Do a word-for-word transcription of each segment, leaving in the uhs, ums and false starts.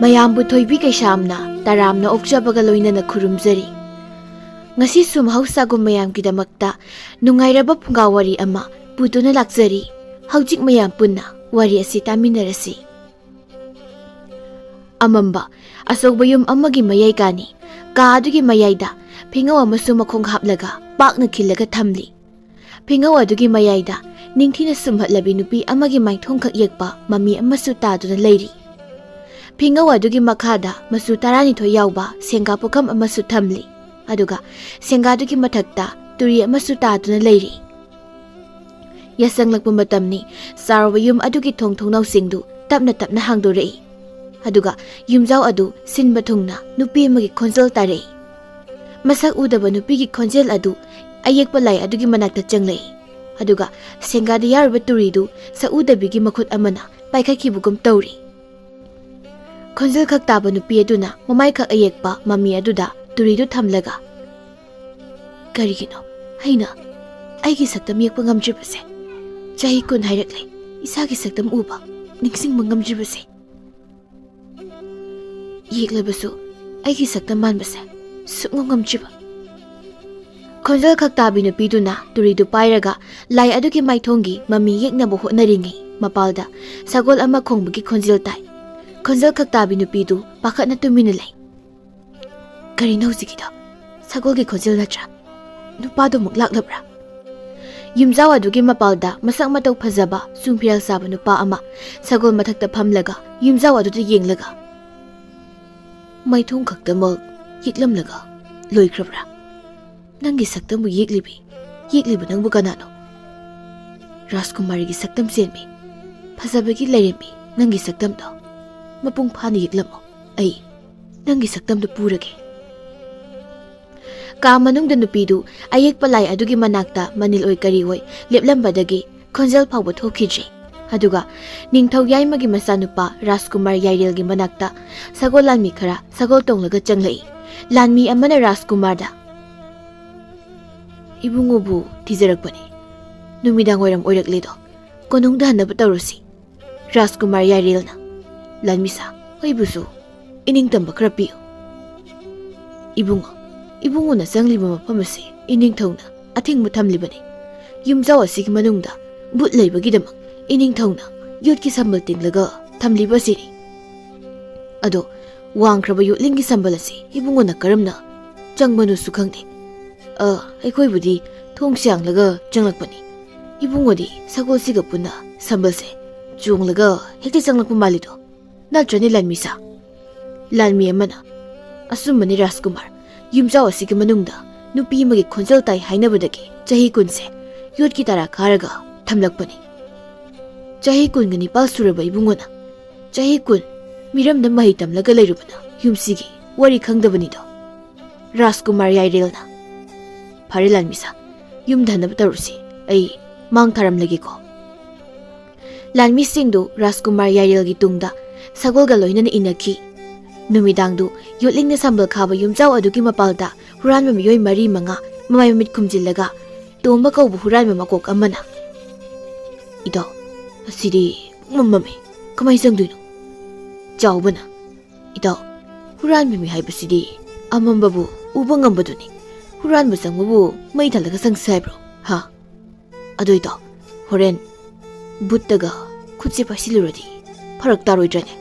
ꯃꯌꯥꯝꯕꯨ ꯊꯣꯏꯕꯤ ꯀꯩꯁꯥꯝꯅ ꯇꯔꯥꯝꯅ ꯑꯣꯛꯆꯕꯒ ꯂꯣꯏꯅꯅ ꯈꯨꯔꯨꯝꯖꯔꯤ꯫ ꯉꯁꯤꯁꯨ ꯃꯍꯧꯁꯥꯒꯨꯝ ꯃꯌꯥꯝꯒꯤꯗꯃꯛꯇ ꯅꯨꯡꯉꯥꯏꯔꯕ ꯐꯨꯡꯒꯥ ꯋꯥꯔꯤ ꯑꯃ ꯄꯨꯗꯨꯅ ꯂꯥꯛꯆꯔꯤ꯫ ꯍꯧꯖꯤꯛ ꯃꯌꯥꯝ ꯄꯨꯟꯅ ꯋꯥꯔꯤ ꯑꯁꯤ ꯇꯥꯃꯤꯟꯅꯔꯁꯤ꯫ ꯑꯃꯝꯕ ꯑꯆꯧꯕ ꯌꯨꯝ ꯑꯃꯒꯤ ꯃꯌꯥꯏ ꯀꯥꯅꯤ꯫ ꯀꯥ ꯑꯗꯨꯒꯤ ꯃꯌꯥꯏꯗ ꯐꯤꯉꯧ ꯑꯃꯁꯨ ꯃꯈꯣꯡ ꯍꯥꯞꯂꯒ ꯄꯥꯛꯅ ꯈꯤꯜꯂꯒ ꯊꯝꯂꯤ꯫ ꯐꯤꯉꯧ ꯑꯗꯨꯒꯤ ꯃꯌꯥꯏꯗ ꯅꯤꯡꯊꯤꯅ ꯁꯨꯝꯍꯠꯂꯕꯤ ꯅꯨꯄꯤ ꯑꯃꯒꯤ ꯃꯥꯏꯊꯣꯡꯈꯛ ꯌꯦꯛꯄ ꯃꯃꯤ ꯑꯃꯁꯨ ꯇꯥꯗꯨꯅ ꯂꯩꯔꯤ꯫ ꯐꯤꯉꯧ ꯑꯗꯨꯒꯤ ꯃꯈꯥꯗ ꯃꯆꯨ ꯇꯔꯥꯅꯤꯊꯣꯏ ꯌꯥꯎꯕ ꯁꯦꯡꯒꯥ ꯄꯨꯈꯝ ꯑꯃꯁꯨ ꯊꯝꯂꯤ꯫ ꯑꯗꯨꯒ ꯁꯦꯡꯒꯥꯗꯨꯒꯤ ꯃꯊꯛꯇ ꯇꯨꯔꯤ ꯑꯃꯁꯨ ꯇꯥꯗꯨꯅ ꯂꯩꯔꯤ꯫ ꯌꯥꯁꯪꯂꯛꯄ ꯃꯇꯝꯅꯤ꯫ ꯆꯥꯎꯔꯕ ꯌꯨꯝ ꯑꯗꯨꯒꯤ ꯊꯣꯡ ꯊꯣꯡꯅꯥꯎꯁꯤꯡꯗꯨ ꯇꯞꯅ ꯇꯞꯅ ꯍꯥꯡꯗꯣꯔꯛꯏ꯫ ꯑꯗꯨꯒ ꯌꯨꯝꯖꯥꯎ ꯑꯗꯨ ꯁꯤꯟꯕ ꯊꯨꯡꯅ ꯅꯨꯄꯤ ꯑꯃꯒꯤ ꯈꯣꯟꯖꯦꯜ ꯇꯥꯔꯛꯏ꯫ ꯃꯁꯛ ꯎꯗꯕ ꯅꯨꯄꯤꯒꯤ ꯈꯣꯟꯖꯦꯜ ꯑꯗꯨ ꯑꯌꯦꯛꯄ ꯂꯥꯏ ꯑꯗꯨꯒꯤ ꯃꯅꯥꯛꯇ ꯆꯪꯂꯛꯏ꯫ ꯑꯗꯨꯒ ꯁꯦꯡꯒꯥꯗ ꯌꯥꯎꯔꯤꯕ ꯇꯨꯔꯤꯗꯨ ꯁꯛꯎꯗꯕꯤꯒꯤ ꯃꯈꯨꯠ ꯑꯃꯅ ꯄꯥꯏꯈꯠꯈꯤꯕꯒꯨꯝ ꯇꯧꯔꯤ꯫ ꯈꯣꯟꯖꯦꯜ ꯈꯛ ꯇꯥꯕ ꯅꯨꯄꯤ ꯑꯗꯨꯅ ꯃꯃꯥꯏꯈꯛ ꯑꯌꯦꯛꯄ ꯃꯃꯤ ꯑꯗꯨꯗ ꯇꯨꯔꯤꯗꯨ ꯊꯝꯂꯒ, "ꯀꯔꯤꯒꯤꯅꯣ ꯑꯩꯅ ꯑꯩꯒꯤ ꯁꯛꯇꯝ ꯌꯦꯛꯄ ꯉꯝꯗ꯭ꯔꯤꯕꯁꯦ? ꯆꯍꯤ ꯀꯨꯟ ꯍꯥꯏꯔꯛꯂꯦ ꯏꯁꯥꯒꯤ ꯁꯛꯇꯝ ꯎꯕ, ꯅꯤꯡꯁꯤꯡꯕ ꯉꯝꯗ꯭ꯔꯤꯕꯁꯦ꯫ ꯌꯦꯛꯂꯕꯁꯨ ꯑꯩꯒꯤ ꯁꯛꯇꯝ ꯃꯥꯟꯕꯁꯦ ꯁꯨꯛꯉꯝ ꯉꯝꯗ꯭ꯔꯤꯕ꯫" ꯈꯣꯟꯖꯦꯜ ꯈꯛ ꯇꯥꯕꯤ ꯅꯨꯄꯤꯗꯨꯅ ꯇꯨꯔꯤꯗꯨ ꯄꯥꯏꯔꯒ ꯂꯥꯏ ꯑꯗꯨꯒꯤ ꯃꯥꯏꯊꯣꯡꯒꯤ ꯃꯃꯤ ꯌꯦꯛꯅꯕ ꯍꯣꯠꯅꯔꯤꯉꯩ, ꯃꯄꯥꯜꯗ ꯁꯒꯣꯜ ꯑꯃ ꯈꯣꯡꯕꯒꯤ ꯈꯣꯟꯖꯦꯜ ꯇꯥꯏ꯫ ꯈꯣꯟꯖꯦꯜ ꯈꯛ ꯇꯥꯕꯤ ꯅꯨꯄꯤꯗꯨ ꯄꯥꯈꯠꯅ ꯇꯨꯃꯤꯟꯅ ꯂꯩ꯫ "ꯀꯔꯤꯅꯣ ꯍꯧꯖꯤꯛꯀꯤꯗꯣ? ꯁꯒꯣꯜꯒꯤ ꯈꯣꯟꯖꯦꯜ ꯅꯠꯇ꯭ꯔꯥ? ꯅꯨꯄꯥꯗꯣ ꯑꯃꯨꯛ ꯂꯥꯛꯂꯕ꯭ꯔꯥ?" ꯌꯨꯝꯖꯥꯎ ꯑꯗꯨꯒꯤ ꯃꯄꯥꯜꯗ ꯃꯁꯛ ꯃꯇꯧ ꯐꯖꯕ, ꯆꯨꯡ ꯐꯤꯔꯥꯜ ꯆꯥꯕ ꯅꯨꯄꯥ ꯑꯃ ꯁꯒꯣꯜ ꯃꯊꯛꯇ ꯐꯝꯂꯒ ꯌꯨꯝꯖꯥꯎ ꯑꯗꯨꯗ ꯌꯦꯡꯂꯒ, "ꯃꯥꯏꯊꯣꯡ ꯈꯛꯇꯃꯛ ꯌꯦꯛꯂꯝꯂꯒ ꯂꯣꯏꯈ꯭ꯔꯕ꯭ꯔꯥ? ꯅꯪꯒꯤ ꯁꯛꯇꯝꯕꯨ ꯌꯦꯛꯂꯤꯕꯤ, ꯌꯦꯛꯂꯤꯕ ꯅꯪꯕꯨ ꯀꯅꯥꯅꯣ? ꯔꯥꯖꯀꯨꯃꯥꯔꯤꯒꯤ ꯁꯛꯇꯝ ꯆꯦꯟꯕꯤ, ꯐꯖꯕꯒꯤ ꯂꯥꯏꯔꯦꯝꯕꯤ, ꯅꯪꯒꯤ ꯁꯛꯇꯝꯗꯣ ꯃꯄꯨꯡ ꯐꯥꯅ ꯌꯦꯛꯂꯝꯃꯣ꯫ ꯑꯩ ꯅꯪꯒꯤ ꯁꯛꯇꯝꯗꯨ ꯄꯨꯔꯒꯦ꯫" ꯀꯥ ꯃꯅꯨꯡꯗ ꯅꯨꯄꯤꯗꯨ ꯑꯌꯦꯛꯄ ꯂꯥꯏ ꯑꯗꯨꯒꯤ ꯃꯅꯥꯛꯇ ꯃꯅꯤꯜ ꯑꯣꯏ ꯀꯔꯤ ꯑꯣꯏ ꯂꯦꯞꯂꯝꯕꯗꯒꯤ ꯈꯣꯟꯖꯦꯜ ꯐꯥꯎꯕ ꯊꯣꯛꯈꯤꯗ꯭ꯔꯤ꯫ ꯑꯗꯨꯒ ꯅꯤꯡꯊꯧ ꯌꯥꯏꯃꯒꯤ ꯃꯆꯥꯅꯨꯄꯥ ꯔꯥꯖꯀꯨꯃꯥꯔ ꯌꯥꯏꯔꯦꯜꯒꯤ ꯃꯅꯥꯛꯇ ꯁꯒꯣꯜ ꯂꯥꯟꯃꯤ ꯈꯔ ꯁꯒꯣꯜ ꯇꯣꯡꯂꯒ ꯆꯪꯂꯛꯏ꯫ ꯂꯥꯟꯃꯤ ꯑꯃꯅ ꯔꯥꯖꯀꯨꯃꯥꯔꯗ, "ꯏꯕꯨꯡꯉꯣꯕꯨ ꯊꯤꯖꯔꯛꯄꯅꯤ꯫ ꯅꯨꯃꯤꯗꯥꯡ ꯋꯥꯏꯔꯝ ꯑꯣꯏꯔꯛꯂꯦꯗꯣ, ꯀꯣꯅꯨꯡꯗ ꯍꯟꯅꯕ ꯇꯧꯔꯁꯤ꯫" ꯔꯥꯖꯀꯨꯃꯥꯔ ꯌꯥꯏꯔꯦꯜꯅ, "ꯂꯥꯟꯃꯤꯁꯥ, ꯑꯩꯕꯨꯁꯨ ꯏꯅꯤꯡꯇꯝꯕ ꯈꯔ ꯄꯤꯌꯨ꯫ ꯏꯕꯨꯡꯉꯣ, ꯏꯕꯨꯡꯉꯣꯅ ꯆꯪꯂꯤꯕ ꯃꯐꯝ ꯑꯁꯤ ꯏꯅꯤꯡꯊꯧꯅ ꯑꯊꯤꯡꯕ ꯊꯝꯂꯤꯕꯅꯤ꯫ ꯌꯨꯝꯖꯥꯎ ꯑꯁꯤꯒꯤ ꯃꯅꯨꯡꯗ ꯚꯨꯠ ꯂꯩꯕꯒꯤꯗꯃꯛ ꯏꯅꯤꯡꯊꯧꯅ ꯌꯣꯠꯀꯤ ꯁꯝꯕꯜ ꯇꯤꯡꯂꯒ ꯊꯝꯂꯤꯕ ꯑꯁꯤꯅꯤ꯫ ꯑꯗꯣ ꯋꯥꯡꯈ꯭ꯔꯕ ꯌꯣꯠꯂꯤꯡꯒꯤ ꯁꯝꯕꯜ ꯑꯁꯤ ꯏꯕꯨꯡꯉꯣꯅ ꯀꯔꯝꯅ ꯆꯪꯕꯅꯣꯁꯨ ꯈꯪꯗꯦ꯫ ꯑ, ꯑꯩꯈꯣꯏꯕꯨꯗꯤ ꯊꯣꯡ ꯁꯥꯡꯂꯒ ꯆꯪꯂꯛꯄꯅꯤ꯫ ꯏꯕꯨꯡꯉꯣꯗꯤ ꯁꯒꯣꯜꯁꯤꯒ ꯄꯨꯟꯅ ꯁꯝꯕꯜꯁꯦ ꯆꯣꯡꯂꯒ ꯍꯦꯛꯇ ꯆꯪꯂꯛꯄ ꯃꯥꯜꯂꯤꯗꯣ꯫ ꯅꯠꯇ꯭ꯔꯅꯦ ꯂꯥꯟꯃꯤꯁꯥ? ꯂꯥꯟꯃꯤ ꯑꯃꯅ, "ꯑꯆꯨꯝꯕꯅꯤ ꯔꯥꯖꯀꯨꯃꯥꯔ, ꯌꯨꯝꯖꯥꯎ ꯑꯁꯤꯒꯤ ꯃꯅꯨꯡꯗ ꯅꯨꯄꯤ ꯑꯃꯒꯤ ꯈꯣꯟꯖꯦꯜ ꯇꯥꯏ ꯍꯥꯏꯅꯕꯗꯒꯤ ꯆꯍꯤ ꯀꯨꯟꯁꯦ ꯌꯣꯠꯀꯤ ꯇꯔꯥ ꯈꯥꯔꯒ ꯊꯝꯂꯛꯄꯅꯤ꯫" ꯆꯍꯤ ꯀꯨꯟꯒ ꯅꯤꯄꯥꯜ ꯁꯨꯔꯕ ꯏꯕꯨꯡꯉꯣꯅ ꯆꯍꯤ ꯀꯨꯟ ꯃꯤꯔꯝꯗ ꯃꯍꯩ ꯇꯝꯂꯒ ꯂꯩꯔꯨꯕꯅ ꯌꯨꯝꯁꯤꯒꯤ ꯋꯥꯔꯤ ꯈꯪꯗꯕꯅꯤꯗꯣ꯫ ꯔꯥꯖꯀꯨꯃꯥꯔ ꯌꯥꯏꯔꯦꯜꯅ, "ꯐꯔꯦ ꯂꯥꯟꯃꯤꯁꯥ, ꯌꯨꯝꯗ ꯍꯟꯅꯕ ꯇꯧꯔꯁꯤ꯫ ꯑꯩ ꯃꯥꯡ ꯊꯥꯔꯝꯂꯒꯦꯀꯣ꯫" ꯂꯥꯟꯃꯤꯁꯤꯡꯗꯨ ꯔꯥꯖꯀꯨꯃꯥꯔ ꯌꯥꯏꯔꯦꯜꯒꯤ ꯇꯨꯡꯗ ꯁꯒꯣꯜꯒ ꯂꯣꯏꯅꯅ ꯏꯟꯅꯈꯤ꯫ ꯅꯨꯃꯤꯗꯥꯡꯗꯨ ꯌꯣꯠꯂꯤꯡꯅ ꯁꯝꯕꯜ ꯈꯥꯕ ꯌꯨꯝꯖꯥꯎ ꯑꯗꯨꯒꯤ ꯃꯄꯥꯜꯗ ꯍꯨꯔꯥꯟꯕ ꯃꯤꯑꯣꯏ ꯃꯔꯤ ꯃꯉꯥ ꯃꯃꯥꯏ ꯃꯃꯤꯠ ꯈꯨꯝꯖꯤꯜꯂꯒ ꯇꯣꯝꯕ ꯀꯧꯕ ꯍꯨꯔꯥꯟꯕ ꯃꯀꯣꯛ ꯑꯃꯅ, "ꯏꯇꯥꯎ, ꯑꯁꯤꯗꯤ ꯄꯨꯡꯃꯝ ꯃꯝꯃꯤ, ꯀꯃꯥꯏꯅ ꯆꯪꯗꯣꯏꯅꯣ?" ꯆꯥꯎꯕꯅ, "ꯏꯇꯥꯎ, ꯍꯨꯔꯥꯟꯕ ꯃꯤ ꯍꯥꯏꯕꯁꯤꯗꯤ ꯑꯃꯝꯕꯕꯨ ꯎꯕ ꯉꯝꯕꯗꯨꯅꯤ꯫ ꯍꯨꯔꯥꯟꯕ ꯆꯪꯕꯕꯨ ꯃꯩ ꯊꯥꯜꯂꯒ ꯆꯪꯁꯦ ꯍꯥꯏꯕ꯭ꯔꯣ? ꯍꯥ? ꯑꯗꯨ ꯏꯇꯥꯎ, ꯍꯣꯔꯦꯟ ꯕꯨꯠꯇꯒ ꯈꯨꯠꯁꯦ ꯄꯥꯏꯁꯤꯜꯂꯨꯔꯗꯤ ꯐꯔꯛ ꯇꯥꯔꯣꯏꯗ꯭ꯔꯅꯦ?"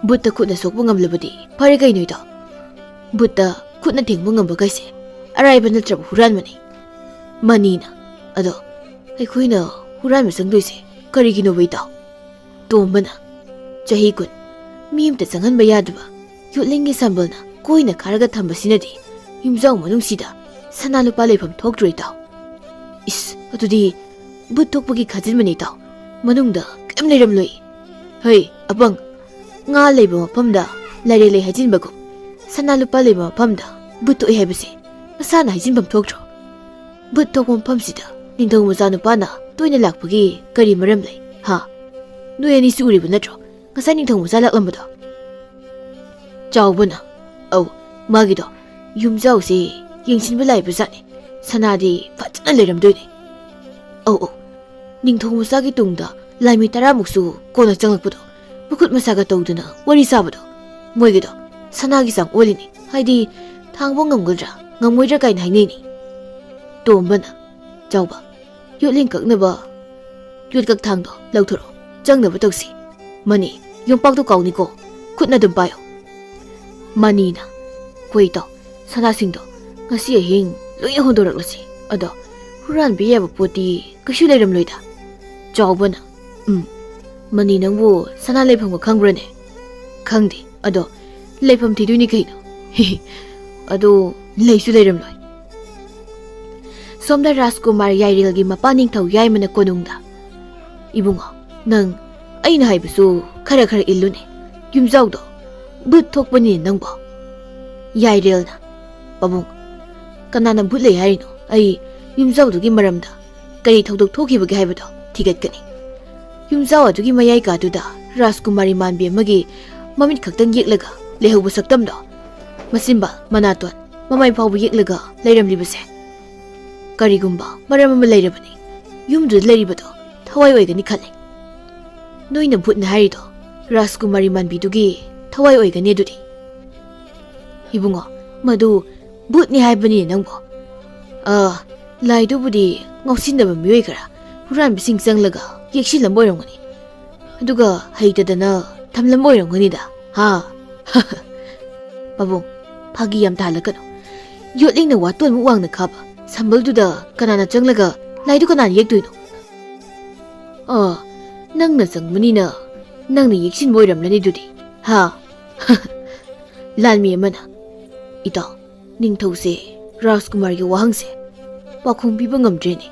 "ꯕꯨꯠꯇ ꯈꯨꯠꯅ ꯁꯣꯛꯄ ꯉꯝꯂꯕꯗꯤ ꯐꯔꯦ ꯀꯩꯅꯣ ꯏꯇꯥꯎ꯫ ꯕꯨꯠꯇ ꯈꯨꯠꯅ ꯊꯦꯡꯕ ꯉꯝꯕ ꯀꯥꯏꯁꯦ ꯑꯔꯥꯏꯕ ꯅꯠꯇ꯭ꯔꯕ ꯍꯨꯔꯥꯟꯕꯅꯤ꯫" ꯃꯅꯤꯅ, "ꯑꯗꯣ ꯑꯩꯈꯣꯏꯅ ꯍꯨꯔꯥꯟꯕ ꯆꯪꯗꯣꯏꯁꯦ ꯀꯔꯤꯒꯤꯅꯣꯕ ꯏꯇꯥꯎ?" ꯇꯣꯝꯕꯅ, "ꯆꯍꯤ ꯀꯨꯟ ꯃꯤ ꯑꯃꯇ ꯆꯪꯍꯟꯕ ꯌꯥꯗꯕ ꯌꯣꯠꯂꯤꯡꯒꯤ ꯁꯝꯕꯜꯅ ꯀꯣꯏꯅ ꯈꯥꯔꯒ ꯊꯝꯕꯁꯤꯅꯗꯤ ꯌꯨꯝꯖꯥꯎ ꯃꯅꯨꯡꯁꯤꯗ ꯁꯅꯥ ꯂꯨꯄꯥ ꯂꯩꯐꯝ ꯊꯣꯛꯇ꯭ꯔꯣ ꯏꯇꯥꯎ?" "ꯏꯁ, ꯑꯗꯨꯗꯤ ꯕꯨꯠ ꯊꯣꯛꯄꯒꯤ ꯈꯥꯖꯤꯟꯕꯅꯤ ꯏꯇꯥꯎ, ꯃꯅꯨꯡꯗ ꯀꯔꯤꯝ ꯂꯩꯔꯝꯂꯣꯏ꯫" "ꯍꯩ ꯑꯄꯪ, ꯉꯥ ꯂꯩꯕ ꯃꯐꯝꯗ ꯂꯥꯏꯔꯦꯜ ꯂꯩ ꯍꯥꯏꯖꯤꯟꯕꯒꯨꯝ ꯁꯅꯥ ꯂꯨꯄꯥ ꯂꯩꯕ ꯃꯐꯝꯗ ꯕꯨꯠ ꯊꯣꯛꯏ ꯍꯥꯏꯕꯁꯦ ꯃꯁꯥꯅ ꯍꯥꯏꯖꯤꯟꯐꯝ ꯊꯣꯛꯇ꯭ꯔꯣ? ꯕꯨꯠ ꯊꯣꯛꯄ ꯃꯐꯝꯁꯤꯗ ꯅꯤꯡꯊꯧ ꯃꯆꯥꯅꯨꯄꯥꯅ ꯇꯣꯏꯅ ꯂꯥꯛꯄꯒꯤ ꯀꯔꯤ ꯃꯔꯝ ꯂꯩ? ꯍꯥ? ꯅꯣꯏ ꯑꯅꯤꯁꯨ ꯎꯔꯤꯕ ꯅꯠꯇ꯭ꯔꯣ ꯉꯁꯥꯏ ꯅꯤꯡꯊꯧ ꯃꯆꯥ ꯂꯥꯛꯂꯝꯕꯗꯣ?" ꯆꯥꯎꯕꯅ, "ꯑꯧ, ꯃꯥꯒꯤꯗꯣ ꯌꯨꯝꯖꯥꯎꯁꯦ ꯌꯦꯡꯁꯤꯟꯕ ꯂꯥꯛꯏꯕ ꯖꯥꯠꯅꯤ꯫ ꯁꯅꯥꯗꯤ ꯐꯖꯅ ꯂꯩꯔꯝꯗꯣꯏꯅꯦ꯫ ꯑꯧ, ꯑꯧ, ꯅꯤꯡꯊꯧ ꯃꯆꯥꯒꯤ ꯇꯨꯡꯗ ꯂꯥꯟꯃꯤ ꯇꯔꯥꯃꯨꯛꯁꯨ ꯀꯣꯟꯅ ꯆꯪꯂꯛꯄꯗꯣ ꯃꯈꯨꯠ ꯃꯁꯥꯒ ꯇꯧꯗꯅ ꯋꯥꯔꯤ ꯁꯥꯕꯗꯣ, ꯃꯣꯏꯒꯤꯗꯣ ꯁꯅꯥꯒꯤ ꯆꯥꯡ ꯑꯣꯜꯂꯤꯅꯤ꯫ ꯍꯥꯏꯗꯤ, ꯊꯥꯡꯕ ꯉꯝꯒꯗ꯭ꯔꯥ ꯉꯝꯃꯣꯏꯗ꯭ꯔꯥ ꯀꯥꯏꯅ ꯍꯥꯏꯅꯩꯅꯤ꯫ ꯇꯣꯝꯕꯅ, "ꯆꯥꯎꯕ, ꯌꯣꯠꯂꯤꯡ ꯀꯛꯅꯕ ꯌꯣꯠꯀꯛ ꯊꯥꯡꯗꯣ ꯂꯧꯊꯣꯔꯛꯑꯣ, ꯆꯪꯅꯕ ꯇꯧꯁꯤ꯫ ꯃꯅꯤ, ꯌꯣꯝꯄꯥꯛꯇꯣ ꯀꯥꯎꯅꯤꯀꯣ, ꯈꯨꯠꯅ ꯑꯗꯨꯝ ꯄꯥꯏꯌꯣ꯫" ꯃꯅꯤꯅ, "ꯍꯣꯏ ꯏꯇꯥꯎ, ꯁꯅꯥꯁꯤꯡꯗꯣ ꯉꯁꯤ ꯑꯍꯤꯡ ꯂꯣꯏꯅ ꯍꯣꯟꯗꯣꯔꯛꯂꯁꯤ꯫ ꯑꯗꯣ ꯍꯨꯔꯥꯟꯕ ꯌꯥꯕ ꯄꯣꯠꯇꯤ ꯀꯩꯁꯨ ꯂꯩꯔꯝꯂꯣꯏꯗ?" ꯆꯥꯎꯕꯅ, "ꯎꯝ, ꯃꯅꯤ, ꯅꯪꯕꯨ ꯁꯅꯥ ꯂꯩꯐꯝꯒ ꯈꯪꯕ꯭ꯔꯅꯦ?" "ꯈꯪꯗꯦ, ꯑꯗꯣ ꯂꯩꯐꯝ ꯊꯤꯗꯣꯏꯅꯤ ꯀꯩꯅꯣ꯫" "ꯑꯗꯣ ꯂꯩꯁꯨ ꯂꯩꯔꯝꯂꯣꯏ꯫" ꯁꯣꯝꯗ ꯔꯥꯖꯀꯨꯃꯥꯔ ꯌꯥꯏꯔꯦꯜꯒꯤ ꯃꯄꯥ ꯅꯤꯡꯊꯧ ꯌꯥꯏꯃꯅ ꯀꯣꯅꯨꯡꯗ, "ꯏꯕꯨꯡꯉꯣ, ꯅꯪ ꯑꯩꯅ ꯍꯥꯏꯕꯁꯨ ꯈꯔ ꯈꯔ ꯏꯜꯂꯨꯅꯦ꯫ ꯌꯨꯝꯖꯥꯎꯗꯣ ꯚꯨꯠ ꯊꯣꯛꯄꯅꯤꯅꯦ ꯅꯪꯕꯣ꯫" ꯌꯥꯏꯔꯦꯜꯅ, "ꯄꯥꯕꯨꯡ, ꯀꯅꯥꯅ ꯚꯨꯠ ꯂꯩ ꯍꯥꯏꯔꯤꯅꯣ? ꯑꯩ ꯌꯨꯝꯖꯥꯎꯗꯨꯒꯤ ꯃꯔꯝꯗ ꯀꯔꯤ ꯊꯧꯗꯣꯛ ꯊꯣꯛꯈꯤꯕꯒꯦ ꯍꯥꯏꯕꯗꯣ ꯊꯤꯒꯠꯀꯅꯤ꯫" ꯌꯨꯝꯖꯥꯎ ꯑꯗꯨꯒꯤ ꯃꯌꯥꯏ ꯀꯥꯗꯨꯗ ꯔꯥꯖꯀꯨꯃꯥꯔꯤ ꯃꯥꯟꯕꯤ ꯑꯃꯒꯤ ꯃꯃꯤꯠ ꯈꯛꯇꯪ ꯌꯦꯛꯂꯒ ꯂꯩꯍꯧꯕ ꯁꯛꯇꯝꯗꯣ, ꯃꯆꯤꯟꯕꯥꯜ, ꯃꯅꯥꯇꯣꯟ, ꯃꯃꯥꯏ ꯐꯥꯎꯕ ꯌꯦꯛꯂꯒ ꯂꯩꯔꯝꯂꯤꯕꯁꯦ, ꯀꯔꯤꯒꯨꯝꯕ ꯃꯔꯝ ꯑꯃ ꯂꯩꯔꯕꯅꯤ꯫ ꯌꯨꯝꯗꯨꯗ ꯂꯩꯔꯤꯕꯗꯣ ꯊꯋꯥꯏ ꯑꯣꯏꯒꯅꯤ ꯈꯜꯂꯤ꯫ ꯅꯣꯏꯅ ꯚꯨꯠꯅ ꯍꯥꯏꯔꯤꯗꯣ ꯔꯥꯖꯀꯨꯃꯥꯔꯤ ꯃꯥꯟꯕꯤꯗꯨꯒꯤ ꯊꯋꯥꯏ ꯑꯣꯏꯒꯅꯤ ꯑꯗꯨꯗꯤ꯫ ꯏꯕꯨꯡꯉꯣ, ꯃꯗꯨ ꯚꯨꯠꯅꯤ ꯍꯥꯏꯕꯅꯤ ꯅꯪꯕꯣ꯫ ꯑ, ꯂꯥꯏꯗꯨꯕꯨꯗꯤ ꯉꯥꯎꯁꯤꯟꯅꯕ ꯃꯤꯑꯣꯏ ꯈꯔ, ꯍꯨꯔꯥꯟꯕꯁꯤꯡ ꯆꯪꯂꯒ ꯌꯦꯛꯁꯤꯜꯂꯝꯕ ꯑꯣꯏꯔꯝꯒꯅꯤ꯫ ꯑꯗꯨꯒ ꯍꯩꯇꯗꯅ ꯊꯝꯂꯝꯕ ꯑꯣꯏꯔꯝꯒꯅꯤꯗ, ꯍꯥ?" "ꯄꯥꯕꯨꯡ, ꯐꯥꯒꯤ ꯌꯥꯝ ꯇꯥꯍꯜꯂꯛꯀꯅꯨ꯫ ꯌꯣꯠꯂꯤꯡꯅ ꯋꯥꯇꯣꯟꯃꯨꯛ ꯋꯥꯡꯅ ꯈꯥꯕ ꯁꯝꯕꯜꯗꯨꯗ ꯀꯅꯥꯅ ꯆꯪꯂꯒ ꯂꯥꯏꯗꯨ ꯀꯅꯥꯅ ꯌꯦꯛꯇꯣꯏꯅꯣ?" "ꯑ, ꯅꯪꯅ ꯆꯪꯕꯅꯤꯅ ꯅꯪꯅ ꯌꯦꯛꯁꯤꯟꯕ ꯑꯣꯏꯔꯝꯂꯅꯤ ꯑꯗꯨꯗꯤ, ꯍꯥ?" ꯂꯥꯟꯃꯤ ꯑꯃꯅ, "ꯏꯇꯥꯎ, ꯅꯤꯡꯊꯧꯁꯦ ꯔꯥꯖꯀꯨꯃꯥꯔꯒꯤ ꯋꯥꯍꯪꯁꯦ ꯄꯥꯎꯈꯨꯝ ꯄꯤꯕ ꯉꯝꯗ꯭ꯔꯦꯅꯦ꯫"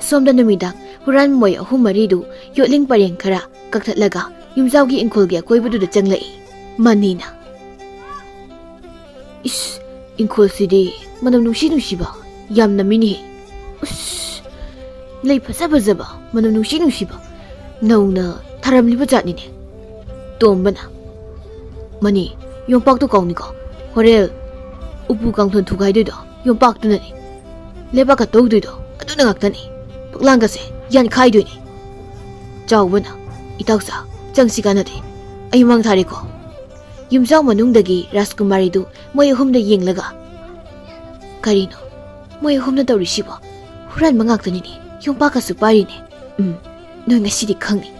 ꯁꯣꯝꯗ ꯅꯨꯃꯤꯗꯥꯡ ꯍꯨꯔꯥꯟꯕ ꯃꯣꯏ ꯑꯍꯨꯝ ꯃꯔꯤꯗꯨ ꯌꯣꯠꯂꯤꯡ ꯄꯔꯦꯡ ꯈꯔ ꯀꯛꯊꯠꯂꯒ ꯌꯨꯝꯖꯥꯎꯒꯤ ꯏꯪꯈꯣꯜꯒꯤ ꯑꯀꯣꯏꯕꯗꯨꯗ ꯆꯪꯂꯛꯏ꯫ ꯃꯅꯤꯅ, "ꯏꯁ, ꯏꯪꯈꯣꯜꯁꯤꯗꯤ ꯃꯅꯝ ꯅꯨꯡꯁꯤ ꯅꯨꯡꯁꯤꯕ ꯌꯥꯝ ꯅꯝꯃꯤꯅꯦꯍꯦ꯫ ꯎꯁ, ꯂꯩ ꯐꯖ ꯐꯖꯕ, ꯃꯅꯝ ꯅꯨꯡꯁꯤ ꯅꯨꯡꯁꯤꯕ ꯅꯧꯅ ꯊꯥꯔꯝꯂꯤꯕ ꯖꯥꯠꯅꯤꯅꯦ꯫" ꯇꯣꯝꯕꯅ, "ꯃꯅꯤ, ꯌꯣꯝꯄꯥꯛꯇꯣ ꯀꯥꯎꯅꯤꯀꯣ꯫ ꯍꯣꯔꯦꯟ ꯎꯄꯨ ꯀꯥꯡꯊꯣꯟ ꯊꯨꯒꯥꯏꯗꯣꯏꯗꯣ ꯌꯣꯝꯄꯥꯛꯇꯨꯅꯅꯤ꯫ ꯂꯩꯕꯥꯛꯀ ꯇꯧꯗꯣꯏꯗꯣ ꯑꯗꯨꯅ ꯉꯥꯛꯇꯅꯤ꯫ ꯐꯛꯂꯥꯡꯒꯁꯦ ꯌꯥꯟꯈꯥꯏꯗꯣꯏꯅꯤ꯫" ꯆꯥꯎꯕꯅ, "ꯏꯇꯥꯎꯆꯥ, ꯇꯪꯁꯤ ꯀꯥꯟꯅꯗꯦ꯫ ꯑꯩ ꯃꯥꯡ ꯊꯥꯔꯦꯀꯣ꯫ ꯌꯨꯝꯖꯥꯎ ꯃꯅꯨꯡꯗꯒꯤ ꯔꯥꯖꯀꯨꯃꯥꯔꯤꯗꯨ ꯃꯣꯏ ꯑꯍꯨꯝꯗ ꯌꯦꯡꯂꯒ, "ꯀꯔꯤꯅꯣ ꯃꯣꯏ ꯑꯍꯨꯝꯅ ꯇꯧꯔꯤꯁꯤꯕꯣ? ꯍꯨꯔꯥꯟꯕ ꯉꯥꯛꯇꯅꯤꯅꯦ, ꯌꯣꯝꯄꯥꯛꯀꯁꯨ ꯄꯥꯏꯔꯤꯅꯦ꯫ ꯎꯝ, ꯅꯣꯏ ꯉꯁꯤꯗꯤ ꯈꯪꯅꯤ,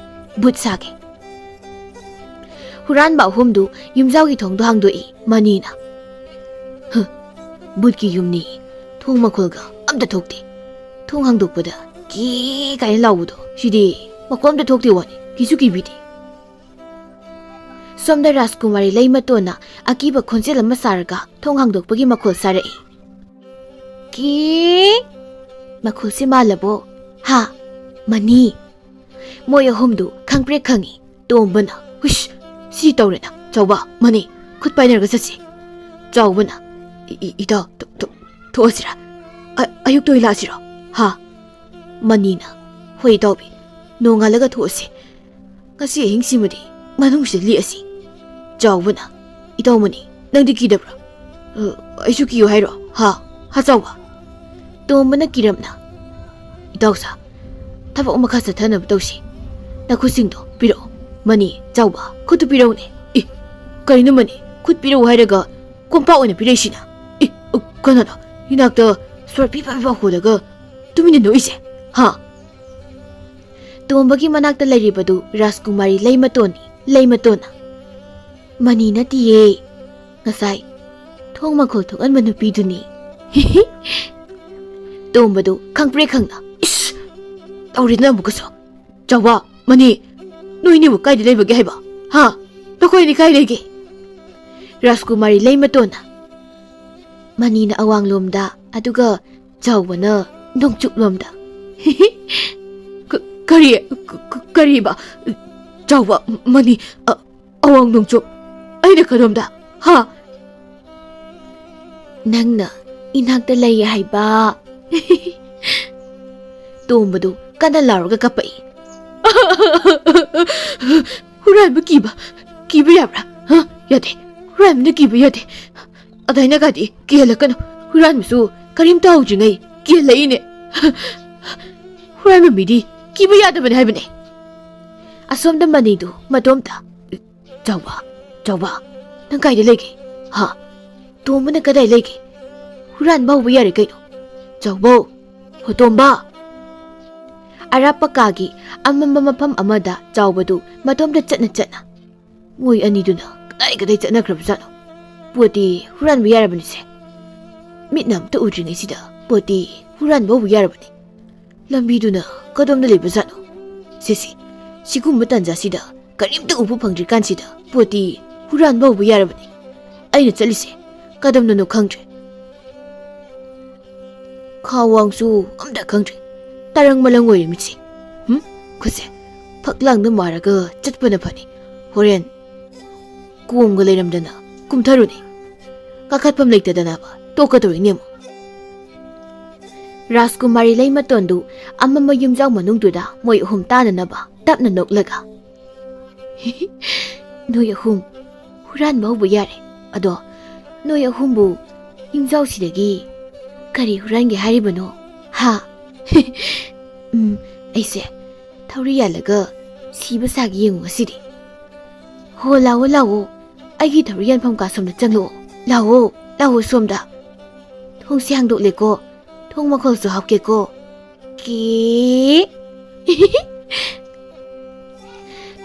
ꯕꯨꯠ ꯁꯥꯒꯦ꯫" ꯍꯨꯔꯥꯟꯕ ꯑꯍꯨꯝꯗꯨ ꯌꯨꯝꯖꯥꯎꯒꯤ ꯊꯣꯡꯗꯣ ꯍꯥꯡꯗꯣꯛꯏ ꯃꯅꯤꯅ꯫ "ꯍ, ꯕꯨꯠꯀꯤ ꯌꯨꯝꯅꯤ, ꯊꯣꯡ ꯃꯈꯣꯜꯒ ꯑꯝꯇ ꯊꯣꯛꯇꯦ꯫ ꯊꯣꯡ ꯍꯥꯡꯗꯣꯛꯄꯗ ꯀꯤ ꯀꯥꯏꯅ ꯂꯥꯎꯕꯗꯣ, ꯁꯤꯗꯤ ꯃꯈꯣꯜ ꯑꯝꯇ ꯊꯣꯛꯇꯦ ꯋꯥꯅꯤ, ꯀꯤꯁꯨ ꯀꯤꯕꯤꯗꯦ꯫" ꯁꯣꯝꯗ ꯔꯥꯖꯀꯨꯃꯥꯔꯤ ꯂꯩꯃꯇꯣꯟꯅ ꯑꯀꯤꯕ ꯈꯣꯟꯖꯦꯜ ꯑꯃ ꯁꯥꯔꯒ ꯊꯣꯡ ꯍꯥꯡꯗꯣꯛꯄꯒꯤ ꯃꯈꯣꯜ ꯁꯥꯔꯛꯏ꯫ "ꯀꯤ?" ꯃꯈꯣꯜꯁꯦ ꯃꯥꯜꯂꯕꯣ? ꯍꯥ? ꯃꯅꯤ꯫ ꯃꯣꯏ ꯑꯍꯨꯝꯗꯨ ꯈꯪꯄ꯭ꯔꯦꯛ ꯈꯪꯉꯤ꯫ ꯇꯣꯝꯕꯅ, "ꯍꯨꯏꯁ, ꯁꯤ ꯇꯧꯔꯦꯅ꯫ ꯆꯥꯎꯕ, ꯃꯅꯤ, ꯈꯨꯠ ꯄꯥꯏꯅꯔꯒ ꯆꯠꯁꯤ꯫" ꯆꯥꯎꯕꯅ, "ꯏ-, ꯏ-, ꯏꯇꯥꯎ, ꯊꯣ-, ꯊꯣ-, ꯊꯣꯛꯑꯁꯤꯔꯥ? ꯑ-, ꯑꯌꯨꯛꯇ ꯑꯣꯏ ꯂꯥꯛꯑꯁꯤꯔꯣ? ꯍꯥ?" ꯃꯅꯤꯅ, "ꯍꯣꯏ ꯏꯇꯥꯎꯕꯤ, ꯅꯣꯡꯉꯥꯜꯂꯒ ꯊꯣꯛꯑꯁꯤ꯫ ꯉꯁꯤ ꯑꯍꯤꯡꯁꯤꯃꯗꯤ ꯃꯅꯨꯡꯁꯤꯗ ꯂꯦꯛꯑꯁꯤ꯫" ꯆꯥꯎꯕꯅ, "ꯏꯇꯥꯎ ꯃꯅꯤ, ꯅꯪꯗꯤ ꯀꯤꯗꯕ꯭ꯔꯥ? ꯑ, ꯑꯩꯁꯨ ꯀꯤꯌꯨ ꯍꯥꯏꯔꯣ? ꯍꯥ? ꯍꯥ ꯆꯥꯎꯕ?" ꯇꯣꯝꯕꯅ ꯀꯤꯔꯞꯅ, "ꯏꯇꯥꯎꯁꯥ, ꯊꯕꯛ ꯃꯈꯥ ꯆꯠꯊꯅꯕ ꯇꯧꯁꯤ꯫ ꯅꯈꯨꯠꯁꯤꯡꯗꯣ ꯄꯤꯔꯛꯑꯣ꯫" "ꯃꯅꯤ, ꯆꯥꯎꯕ, ꯈꯨꯠꯇꯨ ꯄꯤꯔꯛꯎꯅꯦ꯫" "ꯏ, ꯀꯩꯅꯣ ꯃꯅꯤ, ꯈꯨꯠ ꯄꯤꯔꯛꯎ ꯍꯥꯏꯔꯒ ꯀꯣꯝꯄꯥꯛ ꯑꯣꯏꯅ ꯄꯤꯔꯛꯏꯁꯤꯅ? ꯏ, ꯀꯅꯥꯅꯣ ꯏꯅꯥꯛꯇ ꯁꯣꯔ ꯄꯤꯕ ꯄꯤꯕ ꯍꯣꯜꯂꯒ ꯇꯨꯃꯤꯟꯅ ꯅꯣꯛꯏꯁꯦ? ꯍꯥ?" ꯇꯣꯝꯕꯒꯤ ꯃꯅꯥꯛꯇ ꯂꯩꯔꯤꯕꯗꯨ ꯔꯥꯖꯀꯨꯃꯥꯔꯤ ꯂꯩꯃꯇꯣꯟꯅꯤ, ꯂꯩꯃꯇꯣꯟꯅ꯫ "ꯃꯅꯤ ꯅꯠꯇꯤꯌꯦ, ꯉꯁꯥꯏ ꯊꯣꯡ ꯃꯈꯣꯜ ꯊꯣꯛꯍꯟꯕ ꯅꯨꯄꯤꯗꯨꯅꯤ꯫" ꯇꯣꯝꯕꯗꯨ ꯈꯪꯄ꯭ꯔꯦꯛ ꯈꯪꯅ, "ꯏꯁ! ꯇꯧꯔꯦꯗꯅ ꯑꯃꯨꯛꯀꯁꯨ꯫ ꯆꯥꯎꯕ, ꯃꯅꯤ, ꯅꯣꯏꯅꯤꯕꯨ ꯀꯥꯏꯗ ꯂꯩꯕꯒꯦ ꯍꯥꯏꯕ? ꯍꯥ? ꯅꯈꯣꯏꯅꯤ ꯀꯥꯏ ꯂꯩꯒꯦ?" ꯔꯥꯖꯀꯨꯃꯥꯔꯤ ꯂꯩꯃꯇꯣꯟꯅ꯫ ꯃꯅꯤꯅ ꯑꯋꯥꯡꯂꯣꯝꯗ, ꯑꯗꯨꯒ ꯆꯥꯎꯕꯅ ꯅꯣꯡꯆꯨꯞꯂꯣꯝꯗ꯫ ꯀ-, ꯀꯔꯤ? ꯀ-, ꯀ-, ꯀꯔꯤꯕ? ꯆꯥꯎꯕ, ꯃꯅꯤ, ꯑ-, ꯑꯋꯥꯡ ꯅꯣꯡꯆꯨꯞ? ꯑꯩꯅ ꯀꯗꯣꯝꯗ? ꯍꯥ? "ꯅꯪꯅ ꯏꯅꯥꯛꯇ ꯂꯩ ꯍꯥꯏꯕ꯫" ꯇꯣꯝꯕꯗꯨ ꯀꯟꯅ ꯂꯥꯎꯔꯒ ꯀꯞꯄꯛꯏ꯫ "ꯍꯨꯔꯥꯟꯕ ꯀꯤꯕ, ꯀꯤꯕ ꯌꯥꯕ꯭ꯔꯥ? ꯍꯥ? ꯌꯥꯗꯦ꯫ ꯍꯨꯔꯥꯟꯕꯅ ꯀꯤꯕ ꯌꯥꯗꯦ꯫ ꯑꯗꯥꯏꯅꯒꯗꯤ ꯀꯤꯍꯜꯂꯛꯀꯅꯨ꯫ ꯍꯨꯔꯥꯟꯕꯁꯨ ꯀꯔꯤꯝꯇ ꯍꯧꯗ꯭ꯔꯤꯉꯩ ꯀꯤꯍꯜꯂꯛꯏꯅꯦ꯫ ꯍꯨꯔꯥꯟꯕ ꯃꯤꯗꯤ ꯀꯤꯕ ꯌꯥꯗꯕꯅꯦ ꯍꯥꯏꯕꯅꯦ꯫" ꯑꯁꯣꯝꯗ ꯃꯅꯤꯗꯨ ꯃꯇꯣꯝꯇ, "ꯆꯥꯎꯕ, ꯆꯥꯎꯕ, ꯅꯪ ꯀꯥꯏꯗ ꯂꯩꯒꯦ? ꯍꯥ? ꯇꯣꯝꯕꯅ ꯀꯗꯥꯏ ꯂꯩꯒꯦ? ꯍꯨꯔꯥꯟꯕ ꯍꯧꯕ ꯌꯥꯔꯦ ꯀꯩꯅꯣ? ꯆꯥꯎꯕꯧ! ꯍꯣ ꯇꯣꯝꯕ!" ꯑꯔꯥꯞꯄ ꯀꯥꯒꯤ ꯑꯃꯝꯕ ꯃꯐꯝ ꯑꯃꯗ ꯆꯥꯎꯕꯗꯨ ꯃꯇꯣꯝꯇ ꯆꯠꯅ ꯆꯠꯅ, "ꯃꯣꯏ ꯑꯅꯤꯗꯨꯅ ꯀꯗꯥꯏ ꯀꯗꯥꯏ ꯆꯠꯅꯈ꯭ꯔꯕꯖꯥꯠꯅꯣ? ꯄꯣꯠꯇꯤ ꯍꯨꯔꯥꯟꯕ ꯌꯥꯔꯕꯅꯤꯁꯦ꯫ ꯃꯤꯠꯅ ꯑꯝꯇ ꯎꯗ꯭ꯔꯤꯉꯩꯁꯤꯗ ꯄꯣꯠꯇꯤ ꯍꯨꯔꯥꯟꯕ ꯍꯧꯕ ꯌꯥꯔꯕꯅꯤ꯫ ꯂꯝꯕꯤꯗꯨꯅ ꯀꯗꯣꯝꯗ ꯂꯩꯕꯖꯥꯠꯅꯣ? ꯁꯦ ꯁꯦ, ꯁꯤꯒꯨꯝꯕ ꯇꯥꯟꯖꯥꯁꯤꯗ ꯀꯔꯤꯝꯇ ꯎꯕ ꯐꯪꯗ꯭ꯔꯤꯀꯥꯟꯁꯤꯗ ꯄꯣꯠꯇꯤ ꯍꯨꯔꯥꯟꯕ ꯍꯧꯕ ꯌꯥꯔꯕꯅꯤ꯫ ꯑꯩꯅ ꯆꯠꯂꯤꯁꯦ ꯀꯗꯣꯝꯗꯅꯣ ꯈꯪꯗ꯭ꯔꯦ꯫ ꯈꯥ ꯋꯥꯡꯁꯨ ꯑꯝꯇ ꯈꯪꯗ꯭ꯔꯦ꯫ ꯇꯔꯪ ꯃꯂꯪ ꯑꯣꯏꯔꯦ ꯃꯤꯠꯁꯦ꯫ ꯍꯨꯝ? ꯈꯨꯠꯁꯦ ꯐꯛꯂꯥꯡꯗ ꯃꯥꯔꯒ ꯆꯠꯄꯅ ꯐꯅꯤ꯫ ꯍꯣꯔꯦꯟ ꯀꯣꯝꯒ ꯂꯩꯔꯝꯗꯅ ꯀꯨꯝꯊꯔꯨꯅꯤ꯫ ꯀꯥꯈꯠꯐꯝ ꯂꯩꯇꯗꯅꯕ ꯇꯣꯛꯀꯗꯧꯔꯤꯅꯦ ꯑꯃꯨꯛ꯫" ꯔꯥꯖꯀꯨꯃꯥꯔꯤ ꯂꯩꯃꯇꯣꯟꯗꯨ ꯑꯃꯝꯕ ꯌꯨꯝꯖꯥꯎ ꯃꯅꯨꯡꯗꯨꯗ ꯃꯣꯏ ꯑꯍꯨꯝ ꯇꯥꯅꯅꯕ ꯇꯞꯅ ꯅꯣꯛꯂꯒ, "ꯅꯣꯏ ꯑꯍꯨꯝ ꯍꯨꯔꯥꯟꯕ ꯍꯧꯕ ꯌꯥꯔꯦ꯫ ꯑꯗꯣ ꯅꯣꯏ ꯑꯍꯨꯝꯕꯨ ꯌꯨꯝꯖꯥꯎꯁꯤꯗꯒꯤ ꯀꯔꯤ ꯍꯨꯔꯥꯟꯒꯦ ꯍꯥꯏꯔꯤꯕꯅꯣ? ꯍꯥ?" "ꯎꯝ, ꯑꯩꯁꯦ ꯊꯧꯔꯤ ꯌꯥꯜꯂꯒ ꯁꯤꯕ ꯁꯥꯒꯦ ꯌꯦꯡꯉꯨ ꯉꯁꯤꯗꯤ꯫ ꯍꯣ, ꯂꯥꯛꯑꯣ, ꯂꯥꯛꯑꯣ, ꯑꯩꯒꯤ ꯊꯧꯔꯤ ꯌꯥꯟꯐꯝ ꯀꯥ ꯁꯣꯝꯗ ꯆꯪꯂꯛꯑꯣ꯫ ꯂꯥꯛꯑꯣ, ꯂꯥꯛꯑꯣ ꯁꯣꯝꯗ꯫ ꯊꯣꯡꯁꯦ ꯍꯥꯡꯗꯣꯛꯂꯦꯀꯣ, ꯊꯣꯡ ꯃꯈꯣꯜꯁꯨ ꯍꯥꯞꯀꯦꯀꯣ꯫ ꯀꯤ"꯫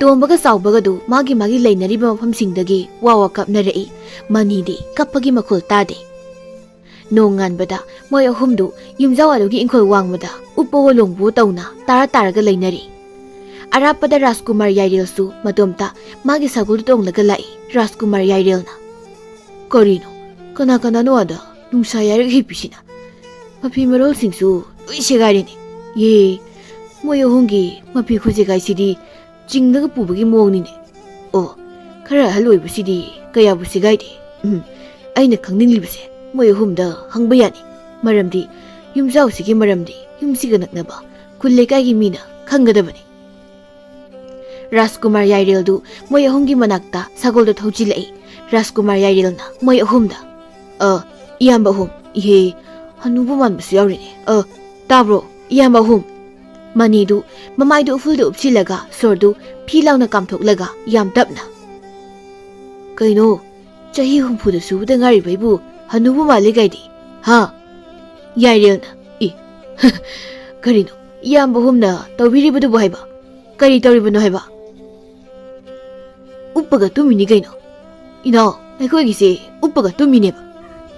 ꯇꯣꯝꯕꯒ ꯆꯥꯎꯕꯒꯗꯨ ꯃꯥꯒꯤ ꯃꯥꯒꯤ ꯂꯩꯅꯔꯤꯕ ꯃꯐꯝꯁꯤꯡꯗꯒꯤ ꯋꯥ ꯋꯥ ꯀꯥꯞꯅꯔꯛꯏ꯫ ꯃꯅꯤꯗꯤ ꯀꯞꯄꯒꯤ ꯃꯈꯣꯜ ꯇꯥꯗꯦ꯫ ꯅꯣꯡꯉꯥꯟꯕꯗ ꯃꯣꯏ ꯑꯍꯨꯝꯗꯨ ꯌꯨꯝꯖꯥꯎ ꯑꯗꯨꯒꯤ ꯏꯪꯈꯣꯜ ꯋꯥꯡꯃꯗ ꯎꯞꯄꯋꯣ ꯂꯣꯡꯕꯋꯣ ꯇꯧꯅ ꯇꯥꯔ ꯇꯥꯔꯒ ꯂꯩꯅꯔꯤ꯫ ꯑꯔꯥꯞꯄꯗ ꯔꯥꯖꯀꯨꯃꯥꯔ ꯌꯥꯏꯔꯦꯜꯁꯨ ꯃꯇꯣꯝꯇ ꯃꯥꯒꯤ ꯁꯒꯣꯜꯗꯨ ꯇꯣꯡꯂꯒ ꯂꯥꯛꯏ꯫ ꯔꯥꯖꯀꯨꯃꯥꯔ ꯌꯥꯏꯔꯦꯜꯅ, "ꯀꯔꯤꯅꯣ? ꯀꯅꯥ ꯀꯅꯥꯅꯣ ꯑꯗ ꯅꯨꯡꯁꯥ ꯌꯥꯏꯔꯒ ꯍꯤꯞꯄꯤꯁꯤꯅ? ꯃꯐꯤ ꯃꯔꯣꯜꯁꯤꯡꯁꯨ ꯂꯣꯏ ꯁꯦꯒꯥꯏꯔꯦꯅꯦ꯫ ꯌꯦ, ꯃꯣꯏ ꯑꯍꯨꯝꯒꯤ ꯃꯐꯤ ꯈꯨꯖꯦꯒꯥꯏꯁꯤꯗꯤ ꯆꯤꯡꯂꯒ ꯄꯨꯕꯒꯤ ꯃꯑꯣꯡꯅꯤꯅꯦ꯫ ꯑꯣ, ꯈꯔ ꯑꯍꯜ ꯑꯣꯏꯕꯁꯤꯗꯤ ꯀꯌꯥꯕꯨ ꯁꯦꯒꯥꯏꯗꯦ꯫ ꯎꯝ, ꯑꯩꯅ ꯈꯪꯅꯤꯡꯂꯤꯕꯁꯦ ꯃꯣꯏ ꯑꯍꯨꯝꯗ ꯍꯪꯕ ꯌꯥꯅꯤ꯫ ꯃꯔꯝꯗꯤ ꯌꯨꯝꯖꯥꯎꯁꯤꯒꯤ ꯃꯔꯝꯗꯤ ꯌꯨꯝꯁꯤꯒ ꯅꯛꯅꯕ ꯈꯨꯜ ꯂꯩꯀꯥꯏꯒꯤ ꯃꯤꯅ ꯈꯪꯒꯗꯕꯅꯤ꯫" ꯔꯥꯖꯀꯨꯃꯥꯔ ꯌꯥꯏꯔꯦꯜꯗꯨ ꯃꯣꯏ ꯑꯍꯨꯝꯒꯤ ꯃꯅꯥꯛꯇ ꯁꯒꯣꯜꯗ ꯊꯧꯖꯤꯜꯂꯛꯏ꯫ ꯔꯥꯖꯀꯨꯃꯥꯔ ꯌꯥꯏꯔꯦꯜꯅ ꯃꯣꯏ ꯑꯍꯨꯝꯗ, "ꯑ, ꯏꯌꯥꯝꯕ ꯑꯍꯨꯝ, ꯏꯍꯦ, ꯍꯅꯨꯕ ꯃꯥꯟꯕꯁꯨ ꯌꯥꯎꯔꯤꯅꯦ꯫ ꯑ, ꯇꯥꯕ꯭ꯔꯣ, ꯏꯌꯥꯝꯕ ꯑꯍꯨꯝ?" ꯃꯅꯤꯗꯨ ꯃꯃꯥꯏꯗꯨ ꯎꯐꯨꯜꯗ ꯎꯞꯁꯤꯜꯂꯒ ꯁꯣꯔꯗꯨ ꯐꯤ ꯂꯥꯎꯅ ꯀꯥꯝꯊꯣꯛꯂꯒ ꯌꯥꯝ ꯇꯞꯅ, "ꯀꯩꯅꯣ, ꯆꯍꯤ ꯍꯨꯝꯐꯨꯗ ꯁꯨꯕꯗ ꯉꯥꯏꯔꯤꯕ ꯑꯩꯕꯨ ꯍꯅꯨꯕ ꯃꯥꯜꯂꯦ ꯀꯥꯏꯗꯤ? ꯍꯥ?" ꯌꯥꯏꯔꯦꯜꯅ, "ꯏ, ꯀꯔꯤꯅꯣ ꯏꯌꯥꯝꯕ ꯍꯨꯝꯅ ꯇꯧꯕꯤꯔꯤꯕꯗꯨꯕꯨ ꯍꯥꯏꯕ? ꯀꯔꯤ ꯇꯧꯔꯤꯕꯅꯣ ꯍꯥꯏꯕ?" "ꯎꯞꯄꯒ ꯇꯨꯝꯃꯤꯅꯤ ꯀꯩꯅꯣ꯫ ꯏꯅꯥꯎ, ꯑꯩꯈꯣꯏꯒꯤꯁꯦ ꯎꯞꯄꯒ ꯇꯨꯝꯃꯤꯅꯦꯕ꯫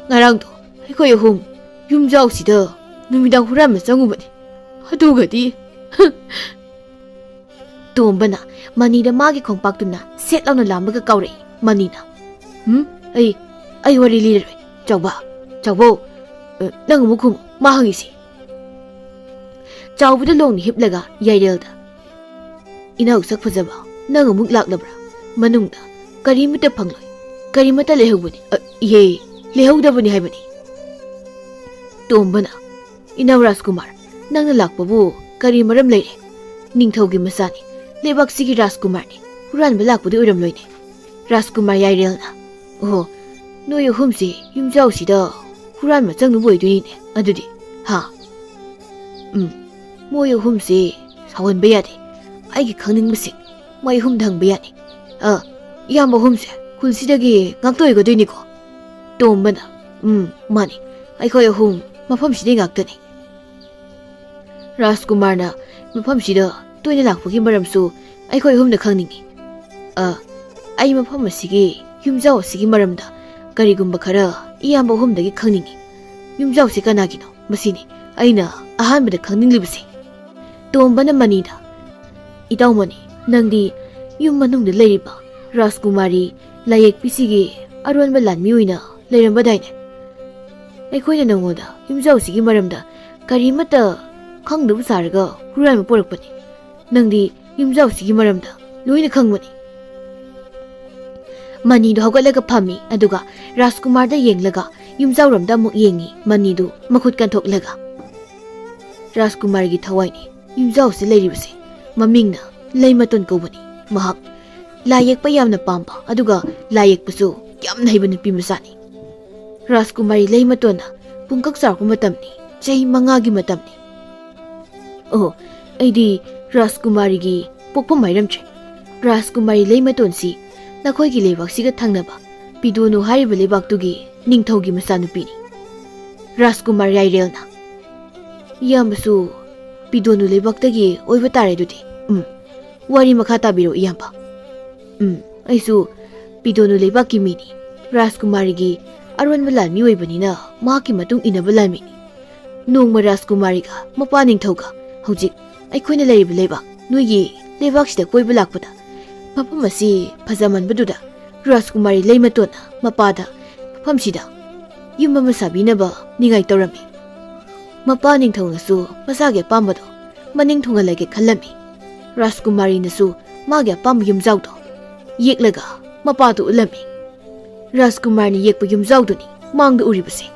ꯉꯔꯥꯡꯗꯣ ꯑꯩꯈꯣꯏ ꯑꯍꯨꯝ ꯌꯨꯝꯖꯥꯎꯁꯤꯗ ꯅꯨꯃꯤꯗꯥꯡ ꯍꯨꯔꯥꯟꯕ ꯆꯪꯉꯨꯕꯅꯤ꯫ ꯑꯗꯨꯒꯗꯤ," ꯇꯣꯝꯕꯅ ꯃꯅꯤꯗ ꯃꯥꯒꯤ ꯈꯣꯡꯄꯥꯛꯇꯨꯅ ꯁꯦꯠ ꯂꯥꯎꯅ ꯂꯥꯝꯕꯒ ꯀꯥꯎꯔꯛꯏ꯫ ꯃꯅꯤꯅ, "ꯎꯝ, ꯑꯩ, ꯑꯩ ꯋꯥꯔꯤ ꯂꯤꯔꯔꯣꯏ꯫ ꯆꯥꯎꯕ, ꯆꯥꯎꯕꯧ, ꯑ, ꯅꯪ ꯑꯃꯨꯛ ꯈꯨꯝꯃꯨ, ꯃꯥ ꯍꯪꯉꯤꯁꯤ꯫" ꯆꯥꯎꯕꯗ ꯂꯣꯡꯅ ꯍꯤꯞꯂꯒ ꯌꯥꯏꯔꯦꯜꯗ, "ꯏꯅꯥꯎ ꯁꯛ ꯐꯖꯕ, ꯅꯪ ꯑꯃꯨꯛ ꯂꯥꯛꯂꯕ꯭ꯔꯥ? ꯃꯅꯨꯡꯗ ꯀꯔꯤꯃꯠꯇ ꯐꯪꯂꯣꯏ꯫ ꯀꯔꯤꯃꯠꯇ ꯂꯩꯍꯧꯕꯅꯤ, ꯑ, ꯏꯍꯦ, ꯂꯩꯍꯧꯗꯕꯅꯤ ꯍꯥꯏꯕꯅꯤ꯫" ꯇꯣꯝꯕꯅ, "ꯏꯅꯥꯎ ꯔꯥꯖꯀꯨꯃꯥꯔ, ꯅꯪꯅ ꯂꯥꯛꯄꯕꯨ ꯀꯔꯤ ꯃꯔꯝ ꯂꯩꯔꯦ? ꯅꯤꯡꯊꯧꯒꯤ ꯃꯆꯥꯅꯤ, ꯂꯩꯕꯥꯛꯁꯤꯒꯤ ꯔꯥꯖꯀꯨꯃꯥꯔꯅꯤ, ꯍꯨꯔꯥꯟꯕ ꯂꯥꯛꯄꯗꯤ ꯑꯣꯏꯔꯝꯂꯣꯏꯅꯦ꯫" ꯔꯥꯖꯀꯨꯃꯥꯔ ꯌꯥꯏꯔꯦꯜꯅ, "ꯑꯣꯍꯣ, ꯅꯣꯏ ꯑꯍꯨꯝꯁꯤ ꯌꯨꯝꯖꯥꯎꯁꯤꯗ ꯍꯨꯔꯥꯟꯕ ꯆꯪꯅꯕ ꯑꯣꯏꯗꯣꯏꯅꯤꯅꯦ ꯑꯗꯨꯗꯤ, ꯍꯥ?" "ꯎꯝ, ꯃꯣꯏ ꯑꯍꯨꯝꯁꯤ ꯁꯥꯎꯍꯟꯕ ꯌꯥꯗꯦ꯫ ꯑꯩꯒꯤ ꯈꯪꯅꯤꯡꯕꯁꯤꯡ ꯃꯣꯏ ꯑꯍꯨꯝꯗ ꯍꯪꯕ ꯌꯥꯅꯤ꯫ ꯑ, ꯏꯌꯥꯝꯕ ꯑꯍꯨꯝꯁꯦ ꯈꯨꯜꯁꯤꯗꯒꯤ ꯉꯥꯛꯇ ꯑꯣꯏꯒꯗꯣꯏꯅꯤꯀꯣ?" ꯇꯣꯝꯕꯅ, "ꯎꯝ, ꯃꯥꯅꯤ꯫ ꯑꯩꯈꯣꯏ ꯑꯍꯨꯝ ꯃꯐꯝꯁꯤꯗꯩ ꯉꯥꯛꯇꯅꯤ꯫" ꯔꯥꯖꯀꯨꯃꯥꯔꯅ, "ꯃꯐꯝꯁꯤꯗ ꯇꯣꯏꯅ ꯂꯥꯛꯄꯒꯤ ꯃꯔꯝꯁꯨ ꯑꯩꯈꯣꯏ ꯑꯍꯨꯝꯅ ꯈꯪꯅꯤꯡꯏ꯫ ꯑ, ꯑꯩ ꯃꯐꯝ ꯑꯁꯤꯒꯤ ꯌꯨꯝꯖꯥꯎ ꯑꯁꯤꯒꯤ ꯃꯔꯝꯗ ꯀꯔꯤꯒꯨꯝꯕ ꯈꯔ ꯏꯌꯥꯝꯕ ꯑꯍꯨꯝꯗꯒꯤ ꯈꯪꯅꯤꯡꯏ꯫ ꯌꯨꯝꯖꯥꯎꯁꯤ ꯀꯅꯥꯒꯤꯅꯣ? ꯃꯁꯤꯅꯤ ꯑꯩꯅ ꯑꯍꯥꯟꯕꯗ ꯈꯪꯅꯤꯡꯂꯤꯕꯁꯤ꯫" ꯇꯣꯝꯕꯅ ꯃꯅꯤꯗ, "ꯏꯇꯥꯎ ꯃꯅꯤ, ꯅꯪꯗꯤ ꯌꯨꯝ ꯃꯅꯨꯡꯗ ꯂꯩꯔꯤꯕ ꯔꯥꯖꯀꯨꯃꯥꯔꯤ ꯂꯥꯏꯌꯦꯛꯄꯤꯁꯤꯒꯤ ꯑꯔꯣꯟꯕ ꯂꯥꯟꯃꯤ ꯑꯣꯏꯅ ꯂꯩꯔꯝꯕꯗꯥꯏꯅꯦ? ꯑꯩꯈꯣꯏꯅ ꯅꯉꯣꯟꯗ ꯌꯨꯝꯖꯥꯎꯁꯤꯒꯤ ꯃꯔꯝꯗ ꯀꯔꯤꯃꯠꯇ ꯈꯪꯗꯕ ꯁꯥꯔꯒ ꯍꯨꯔꯥꯟꯕ ꯄꯣꯔꯛꯄꯅꯤ꯫ ꯅꯪꯗꯤ ꯌꯨꯝꯖꯥꯎꯁꯤꯒꯤ ꯃꯔꯝꯗ ꯂꯣꯏꯅ ꯈꯪꯕꯅꯤ꯫" ꯃꯅꯤꯗꯣ ꯍꯧꯒꯠꯂꯒ ꯐꯝꯃꯤ, ꯑꯗꯨꯒ ꯔꯥꯖꯀꯨꯃꯥꯔꯗ ꯌꯦꯡꯂꯒ ꯌꯨꯝꯖꯥꯎꯔꯣꯝꯗ ꯑꯃꯨꯛ ꯌꯦꯡꯉꯤ꯫ ꯃꯅꯤꯗꯨ ꯃꯈꯨꯠ ꯀꯟꯊꯣꯛꯂꯒ, "ꯔꯥꯖꯀꯨꯃꯥꯔꯒꯤ ꯊꯋꯥꯏꯅꯤ ꯌꯨꯝꯖꯥꯎꯁꯤ ꯂꯩꯔꯤꯕꯁꯦ꯫ ꯃꯃꯤꯡꯅ ꯂꯩꯃꯇꯣꯟ ꯀꯧꯕꯅꯤ꯫ ꯃꯍꯥꯛ ꯂꯥꯏ ꯌꯦꯛꯄ ꯌꯥꯝꯅ ꯄꯥꯝꯕ, ꯑꯗꯨꯒ ꯂꯥꯏ ꯌꯦꯛꯄꯁꯨ ꯌꯥꯝꯅ ꯍꯩꯕ ꯅꯨꯄꯤ ꯃꯆꯥꯅꯤ꯫ ꯔꯥꯖꯀꯨꯃꯥꯔꯤ ꯂꯩꯃꯇꯣꯟꯅ ꯄꯨꯡꯀꯛ ꯆꯥꯎꯔꯛꯄ ꯃꯇꯝꯅꯤ, ꯆꯍꯤ ꯃꯉꯥꯒꯤ ꯃꯇꯝꯅꯤ꯫" "ꯑꯣ, ꯑꯩꯗꯤ ꯔꯥꯖꯀꯨꯃꯥꯔꯤꯒꯤ ꯄꯣꯛꯐꯝ ꯍꯥꯏꯔꯝꯗ꯭ꯔꯦ꯫ ꯔꯥꯖꯀꯨꯃꯥꯔꯤ ꯂꯩꯃꯇꯣꯟꯁꯤ ꯅꯈꯣꯏꯒꯤ ꯂꯩꯕꯥꯛꯁꯤꯒ ꯊꯪꯅꯕ ꯄꯤꯗꯣꯅꯨ ꯍꯥꯏꯔꯤꯕ ꯂꯩꯕꯥꯛꯇꯨꯒꯤ ꯅꯤꯡꯊꯧꯒꯤ ꯃꯆꯥꯅꯨꯄꯤꯅꯤ꯫ ꯔꯥꯖꯀꯨꯃꯥꯔ ꯌꯥꯏꯔꯦꯜꯅ꯫ ꯏꯌꯥꯝꯕꯁꯨ ꯄꯤꯗꯣꯅꯨ ꯂꯩꯕꯥꯛꯇꯒꯤ ꯑꯣꯏꯕ ꯇꯥꯔꯦ ꯑꯗꯨꯗꯤ꯫ ꯎꯝ, ꯋꯥꯔꯤ ꯃꯈꯥ ꯇꯥꯕꯤꯔꯣ, ꯏꯌꯥꯝꯕ꯫ ꯎꯝ, ꯑꯩꯁꯨ ꯄꯤꯗꯣꯅꯨ ꯂꯩꯕꯥꯛꯀꯤ ꯃꯤꯅꯤ꯫ ꯔꯥꯖꯀꯨꯃꯥꯔꯤꯒꯤ ꯑꯔꯣꯟꯕ ꯂꯥꯟꯃꯤ ꯑꯣꯏꯕꯅꯤꯅ ꯃꯍꯥꯛꯀꯤ ꯃꯇꯨꯡ ꯏꯟꯅꯕ ꯂꯥꯟꯃꯤꯅꯤ꯫ ꯅꯣꯡꯃ ꯔꯥꯖꯀꯨꯃꯥꯔꯤꯒ ꯃꯄꯥ ꯅꯤꯡꯊꯧꯒ ꯍꯧꯖꯤꯛ ꯑꯩꯈꯣꯏꯅ ꯂꯩꯔꯤꯕ ꯂꯩꯕꯥꯛ, ꯅꯣꯏꯒꯤ ꯂꯩꯕꯥꯛꯁꯤꯗ ꯀꯣꯏꯕ ꯂꯥꯛꯄꯗ, ꯃꯐꯝ ꯑꯁꯤ ꯐꯖꯃꯟꯕꯗꯨꯗ ꯔꯥꯖꯀꯨꯃꯥꯔꯤ ꯂꯩꯃꯇꯣꯟꯅ ꯃꯄꯥꯗ ꯃꯐꯝꯁꯤꯗ ꯌꯨꯝ ꯑꯃ ꯁꯥꯕꯤꯅꯕ ꯅꯤꯡꯉꯥꯏ ꯇꯧꯔꯝꯃꯤ꯫ ꯃꯄꯥ ꯅꯤꯡꯊꯧꯅꯁꯨ ꯃꯁꯥꯒꯤ ꯑꯄꯥꯝꯕꯗꯣ ꯃꯅꯤꯡ ꯊꯨꯡꯍꯜꯂꯒꯦ ꯈꯜꯂꯝꯃꯤ꯫ ꯔꯥꯖꯀꯨꯃꯥꯔꯤꯅꯁꯨ ꯃꯥꯒꯤ ꯑꯄꯥꯝꯕ ꯌꯨꯝꯖꯥꯎꯗꯣ ꯌꯦꯛꯂꯒ ꯃꯄꯥꯗꯨ ꯎꯠꯂꯝꯃꯤ꯫ ꯔꯥꯖꯀꯨꯃꯥꯔꯅ ꯌꯦꯛꯄ ꯌꯨꯝꯖꯥꯎꯗꯨꯅꯤ ꯃꯥꯡꯗ ꯎꯔꯤꯕꯁꯦ꯫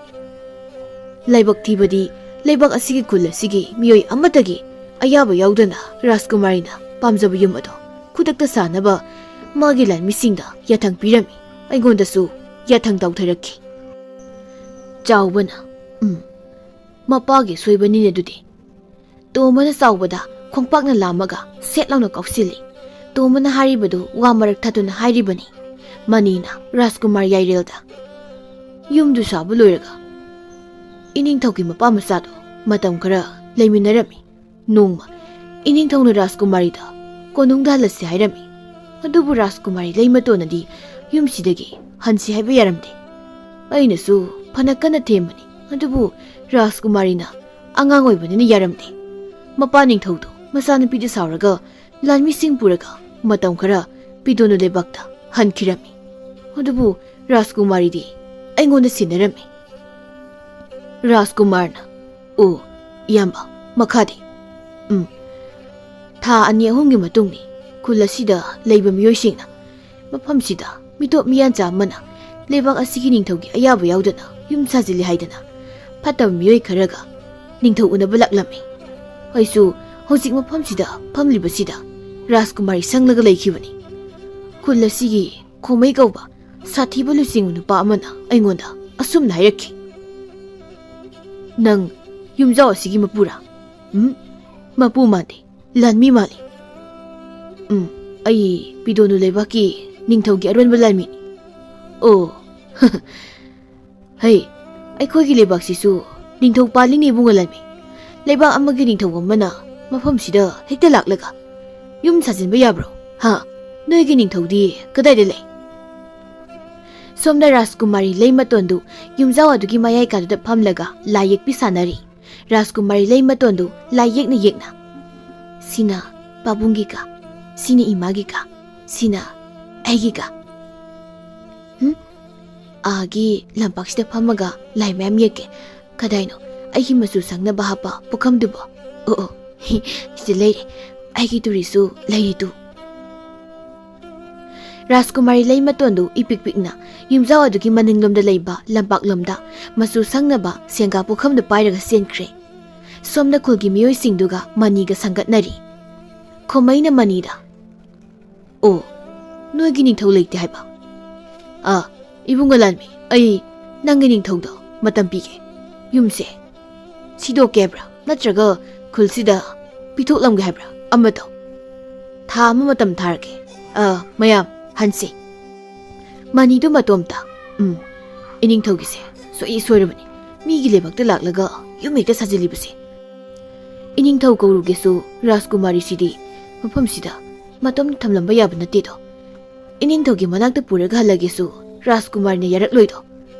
ꯂꯥꯏꯕꯛ ꯊꯤꯕꯗꯤ, ꯂꯩꯕꯥꯛ ꯑꯁꯤꯒꯤ ꯈꯨꯜ ꯑꯁꯤꯒꯤ ꯃꯤꯑꯣꯏ ꯑꯃꯠꯇꯒꯤ ꯑꯌꯥꯕ ꯌꯥꯎꯗꯅ ꯔꯥꯖꯀꯨꯃꯥꯔꯤꯅ ꯄꯥꯝꯖꯕ ꯌꯨꯝ ꯑꯗꯣ ꯈꯨꯗꯛꯇ ꯁꯥꯅꯕ ꯃꯥꯒꯤ ꯂꯥꯟꯃꯤꯁꯤꯡꯗ ꯌꯥꯊꯪ ꯄꯤꯔꯝꯃꯤ꯫ ꯑꯩꯉꯣꯟꯗꯁꯨ ꯌꯥꯊꯪ ꯇꯧꯊꯔꯛꯈꯤ꯫ ꯆꯥꯎꯕꯅ, "ꯎꯝ, ꯃꯄꯥꯒꯤ ꯁꯣꯏꯕꯅꯤꯅꯦ ꯑꯗꯨꯗꯤ꯫" ꯇꯣꯝꯕꯅ ꯆꯥꯎꯕꯗ ꯈꯣꯡꯄꯥꯛꯅ ꯂꯥꯝꯃꯒ ꯁꯦꯠ ꯂꯥꯎꯅ ꯀꯥꯎꯁꯤꯜꯂꯤ꯫ ꯇꯣꯝꯕꯅ ꯍꯥꯏꯔꯤꯕꯗꯨ ꯋꯥ ꯃꯔꯛ ꯊꯠꯇꯨꯅ ꯍꯥꯏꯔꯤꯕꯅꯤ꯫ ꯃꯅꯤꯅ ꯔꯥꯖꯀꯨꯃꯥꯔ ꯌꯥꯏꯔꯦꯜꯗ, "ꯌꯨꯝꯗꯨ ꯁꯥꯕ ꯂꯣꯏꯔꯒ ꯏꯅꯤꯡꯊꯧꯒꯤ ꯃꯄꯥ ꯃꯆꯥꯗꯨ ꯃꯇꯝ ꯈꯔ ꯂꯩꯃꯤꯟꯅꯔꯝꯃꯤ꯫ ꯅꯣꯡꯃ ꯏꯅꯤꯡꯊꯧꯅ ꯔꯥꯖꯀꯨꯃꯥꯔꯤꯗ ꯀꯣꯅꯨꯡꯗ ꯍꯜꯂꯁꯤ ꯍꯥꯏꯔꯝꯃꯤ꯫ ꯑꯗꯨꯕꯨ ꯔꯥꯖꯀꯨꯃꯥꯔꯤ ꯂꯩꯃꯇꯣꯟꯅꯗꯤ ꯌꯨꯝꯁꯤꯗꯒꯤ ꯍꯟꯁꯤ ꯍꯥꯏꯕ ꯌꯥꯔꯝꯗꯦ꯫ ꯑꯩꯅꯁꯨ ꯐꯅ ꯀꯟꯅ ꯊꯦꯝꯕꯅꯤ, ꯑꯗꯨꯕꯨ ꯔꯥꯖꯀꯨꯃꯥꯔꯤꯅ ꯑꯉꯥꯡ ꯑꯣꯏꯕꯅꯤꯅ ꯌꯥꯔꯝꯗꯦ꯫ ꯃꯄꯥ ꯅꯤꯡꯊꯧꯗꯨ ꯃꯆꯥꯅꯨꯄꯤꯗ ꯁꯥꯎꯔꯒ ꯂꯥꯟꯃꯤꯁꯤꯡ ꯄꯨꯔꯒ ꯃꯇꯝ ꯈꯔ ꯄꯤꯗꯣꯅꯨ ꯂꯩꯕꯥꯛꯇ ꯍꯟꯈꯤꯔꯝꯃꯤ꯫ ꯑꯗꯨꯕꯨ ꯔꯥꯖꯀꯨꯃꯥꯔꯤꯗꯤ ꯑꯩꯉꯣꯟꯗ ꯁꯤꯟꯅꯔꯝꯃꯤ꯫" ꯔꯥꯖꯀꯨꯃꯥꯔꯅ, "ꯑꯣ, ꯏꯌꯥꯝꯕ, ꯃꯈꯥꯗꯤ?" "ꯎꯝ, ꯊꯥ ꯑꯅꯤ ꯑꯍꯨꯝꯒꯤ ꯃꯇꯨꯡꯅꯤ꯫ ꯈꯨꯜ ꯑꯁꯤꯗ ꯂꯩꯕ ꯃꯤꯑꯣꯏꯁꯤꯡꯅ ꯃꯐꯝꯁꯤꯗ ꯃꯤꯇꯣꯞ ꯃꯤꯌꯥꯟꯆꯥ ꯑꯃꯅ ꯂꯩꯕꯥꯛ ꯑꯁꯤꯒꯤ ꯅꯤꯡꯊꯧꯒꯤ ꯑꯌꯥꯕ ꯌꯥꯎꯗꯅ ꯌꯨꯝ ꯁꯥꯖꯤꯜꯂꯤ ꯍꯥꯏꯗꯅ ꯐꯠꯇꯕ ꯃꯤꯑꯣꯏ ꯈꯔꯒ ꯅꯤꯡꯊꯧ ꯎꯅꯕ ꯂꯥꯛꯂꯝꯃꯤ꯫ ꯑꯩꯁꯨ ꯍꯧꯖꯤꯛ ꯃꯐꯝꯁꯤꯗ ꯐꯝꯂꯤꯕꯁꯤꯗ ꯔꯥꯖꯀꯨꯃꯥꯔꯤ ꯁꯪꯂꯒ ꯂꯩꯈꯤꯕꯅꯤ꯫ ꯈꯨꯜ ꯑꯁꯤꯒꯤ ꯈꯣꯃꯩ ꯀꯧꯕ ꯁꯥꯊꯤꯕ ꯂꯨꯆꯤꯡꯕ ꯅꯨꯄꯥ ꯑꯃꯅ ꯑꯩꯉꯣꯟꯗ ꯑꯁꯨꯝꯅ ꯍꯥꯏꯔꯛꯈꯤ꯫" "ꯅꯪ ꯌꯨꯝꯖꯥꯎ ꯑꯁꯤꯒꯤ ꯃꯄꯨꯔꯥ?" "ꯎꯝ, ꯃꯄꯨ ꯃꯥꯟꯗꯦ, ꯂꯥꯟꯃꯤ ꯃꯥꯜꯂꯤ꯫ ꯎꯝ, ꯑꯩ ꯄꯤꯗꯣꯅꯨ ꯂꯩꯕꯥꯛꯀꯤ ꯅꯤꯡꯊꯧꯒꯤ ꯑꯔꯣꯟꯕ ꯂꯥꯟꯃꯤꯅꯤ꯫ ꯑꯣ, ꯍꯩ, ꯑꯩꯈꯣꯏꯒꯤ ꯂꯩꯕꯥꯛꯁꯤꯁꯨ ꯅꯤꯡꯊꯧ ꯄꯥꯜꯂꯤꯅꯦ ꯏꯕꯨꯡꯉꯣ ꯂꯥꯟꯃꯤ꯫ ꯂꯩꯕꯥꯛ ꯑꯃꯒꯤ ꯅꯤꯡꯊꯧ ꯑꯃꯅ ꯃꯐꯝꯁꯤꯗ ꯍꯦꯛꯇ ꯂꯥꯛꯂꯒ ꯌꯨꯝ ꯁꯥꯖꯤꯟꯕ ꯌꯥꯕ꯭ꯔꯣ? ꯍꯥ? ꯅꯣꯏꯒꯤ ꯅꯤꯡꯊꯧꯗꯤ ꯀꯗꯥꯏꯗ ꯂꯩ? ꯁꯣꯝꯗ ꯔꯥꯖꯀꯨꯃꯥꯔꯤ ꯂꯩꯃꯇꯣꯟꯗꯨ ꯌꯨꯝꯖꯥꯎ ꯑꯗꯨꯒꯤ ꯃꯌꯥꯏ ꯀꯥꯗꯨꯗ ꯐꯝꯂꯒ ꯂꯥꯏ ꯌꯦꯛꯄꯤ ꯁꯥꯟꯅꯔꯤ꯫ ꯔꯥꯖꯀꯨꯃꯥꯔꯤ ꯂꯩꯃꯇꯣꯟꯗꯨ ꯂꯥꯏ ꯌꯦꯛꯅ ꯌꯦꯛꯅ, "ꯁꯤꯅ ꯄꯥꯕꯨꯡꯒꯤ ꯀꯥ, ꯁꯤꯅ ꯏꯃꯥꯒꯤ ꯀꯥ, ꯁꯤꯅ ꯑꯩꯒꯤ ꯀꯥ꯫ ꯍꯨꯝ? ꯑꯥꯒꯤ ꯂꯝꯄꯥꯛꯁꯤꯗ ꯐꯝꯃꯒ ꯂꯥꯏ ꯃꯌꯥꯝ ꯌꯦꯛꯀꯦ꯫ ꯀꯗꯥꯏꯅꯣ ꯑꯩꯒꯤ ꯃꯆꯨ ꯁꯪꯅꯕ ꯍꯥꯞꯄ ꯄꯨꯈꯝꯗꯨꯕꯣ? ꯑꯣ, ꯑꯣ, ꯁꯤꯗ ꯂꯩꯔꯦ꯫ ꯑꯩꯒꯤ ꯇꯨꯔꯤꯁꯨ ꯂꯩꯔꯦ ꯇꯨ"꯫ ꯔꯥꯖꯀꯨꯃꯥꯔꯤ ꯂꯩꯃꯇꯣꯟꯗꯨ ꯏꯄꯤꯛ ꯄꯤꯛꯅ ꯌꯨꯝꯖꯥꯎ ꯑꯗꯨꯒꯤ ꯃꯅꯤꯡꯂꯣꯝꯗ ꯂꯩꯕ ꯂꯝꯄꯥꯛꯂꯣꯝꯗ ꯃꯆꯨ ꯁꯪꯅꯕ ꯁꯦꯡꯒꯥ ꯄꯨꯈꯝꯗꯨ ꯄꯥꯏꯔꯒ ꯆꯦꯟꯈ꯭ꯔꯦ꯫ ꯁꯣꯝꯗ ꯈꯨꯜꯒꯤ ꯃꯤꯑꯣꯏꯁꯤꯡꯗꯨꯒ ꯃꯅꯤꯒ ꯁꯪꯒꯠꯅꯔꯤ꯫ ꯈꯣꯃꯩꯅ ꯃꯅꯤꯗ, "ꯑꯣ, ꯅꯣꯏꯒꯤ ꯅꯤꯡꯊꯧ ꯂꯩꯇꯦ ꯍꯥꯏꯕ? ꯑꯥ, ꯏꯕꯨꯡꯉꯣ ꯂꯥꯟꯃꯤ, ꯑꯩ ꯅꯪꯒꯤ ꯅꯤꯡꯊꯧꯗꯣ ꯃꯇꯝ ꯄꯤꯒꯦ꯫ ꯌꯨꯝꯁꯦ ꯁꯤꯗꯣꯛꯀꯦ ꯍꯥꯏꯕ꯭ꯔꯥ? ꯅꯠꯇ꯭ꯔꯒ ꯈꯨꯜꯁꯤꯗ ꯄꯤꯊꯣꯛꯂꯝꯒꯦ ꯍꯥꯏꯕ꯭ꯔꯥ? ꯑꯃ ꯇꯧ꯫ ꯊꯥ ꯑꯃ ꯃꯇꯝ ꯊꯥꯔꯒꯦ꯫ ꯑꯥ, ꯃꯌꯥꯝ, ꯍꯟꯁꯦ"꯫ ꯃꯅꯤꯗꯨ ꯃꯇꯣꯝꯇ, "ꯎꯝ, ꯏꯅꯤꯡꯊꯧꯒꯤꯁꯦ ꯁꯣꯏ ꯁꯣꯏꯔꯕꯅꯤ꯫ ꯃꯤꯒꯤ ꯂꯩꯕꯥꯛꯇ ꯂꯥꯛꯂꯒ ꯌꯨꯝ ꯍꯦꯛꯇ ꯁꯥꯖꯤꯜꯂꯤꯕꯁꯦ꯫ ꯏꯅꯤꯡꯊꯧ ꯀꯧꯔꯨꯒꯦꯁꯨ ꯔꯥꯖꯀꯨꯃꯥꯔꯤꯁꯤꯗꯤ ꯃꯐꯝꯁꯤꯗ ꯃꯇꯣꯝꯇ ꯊꯝꯂꯝꯕ ꯌꯥꯕ ꯅꯠꯇꯦꯗꯣ꯫ ꯏꯅꯤꯡꯊꯧꯒꯤ ꯃꯅꯥꯛꯇ ꯄꯨꯔꯒ ꯍꯜꯂꯒꯦꯁꯨ ꯔꯥꯖꯀꯨꯃꯥꯔꯤꯅ ꯌꯥꯔꯛꯂꯣꯏꯗꯣ꯫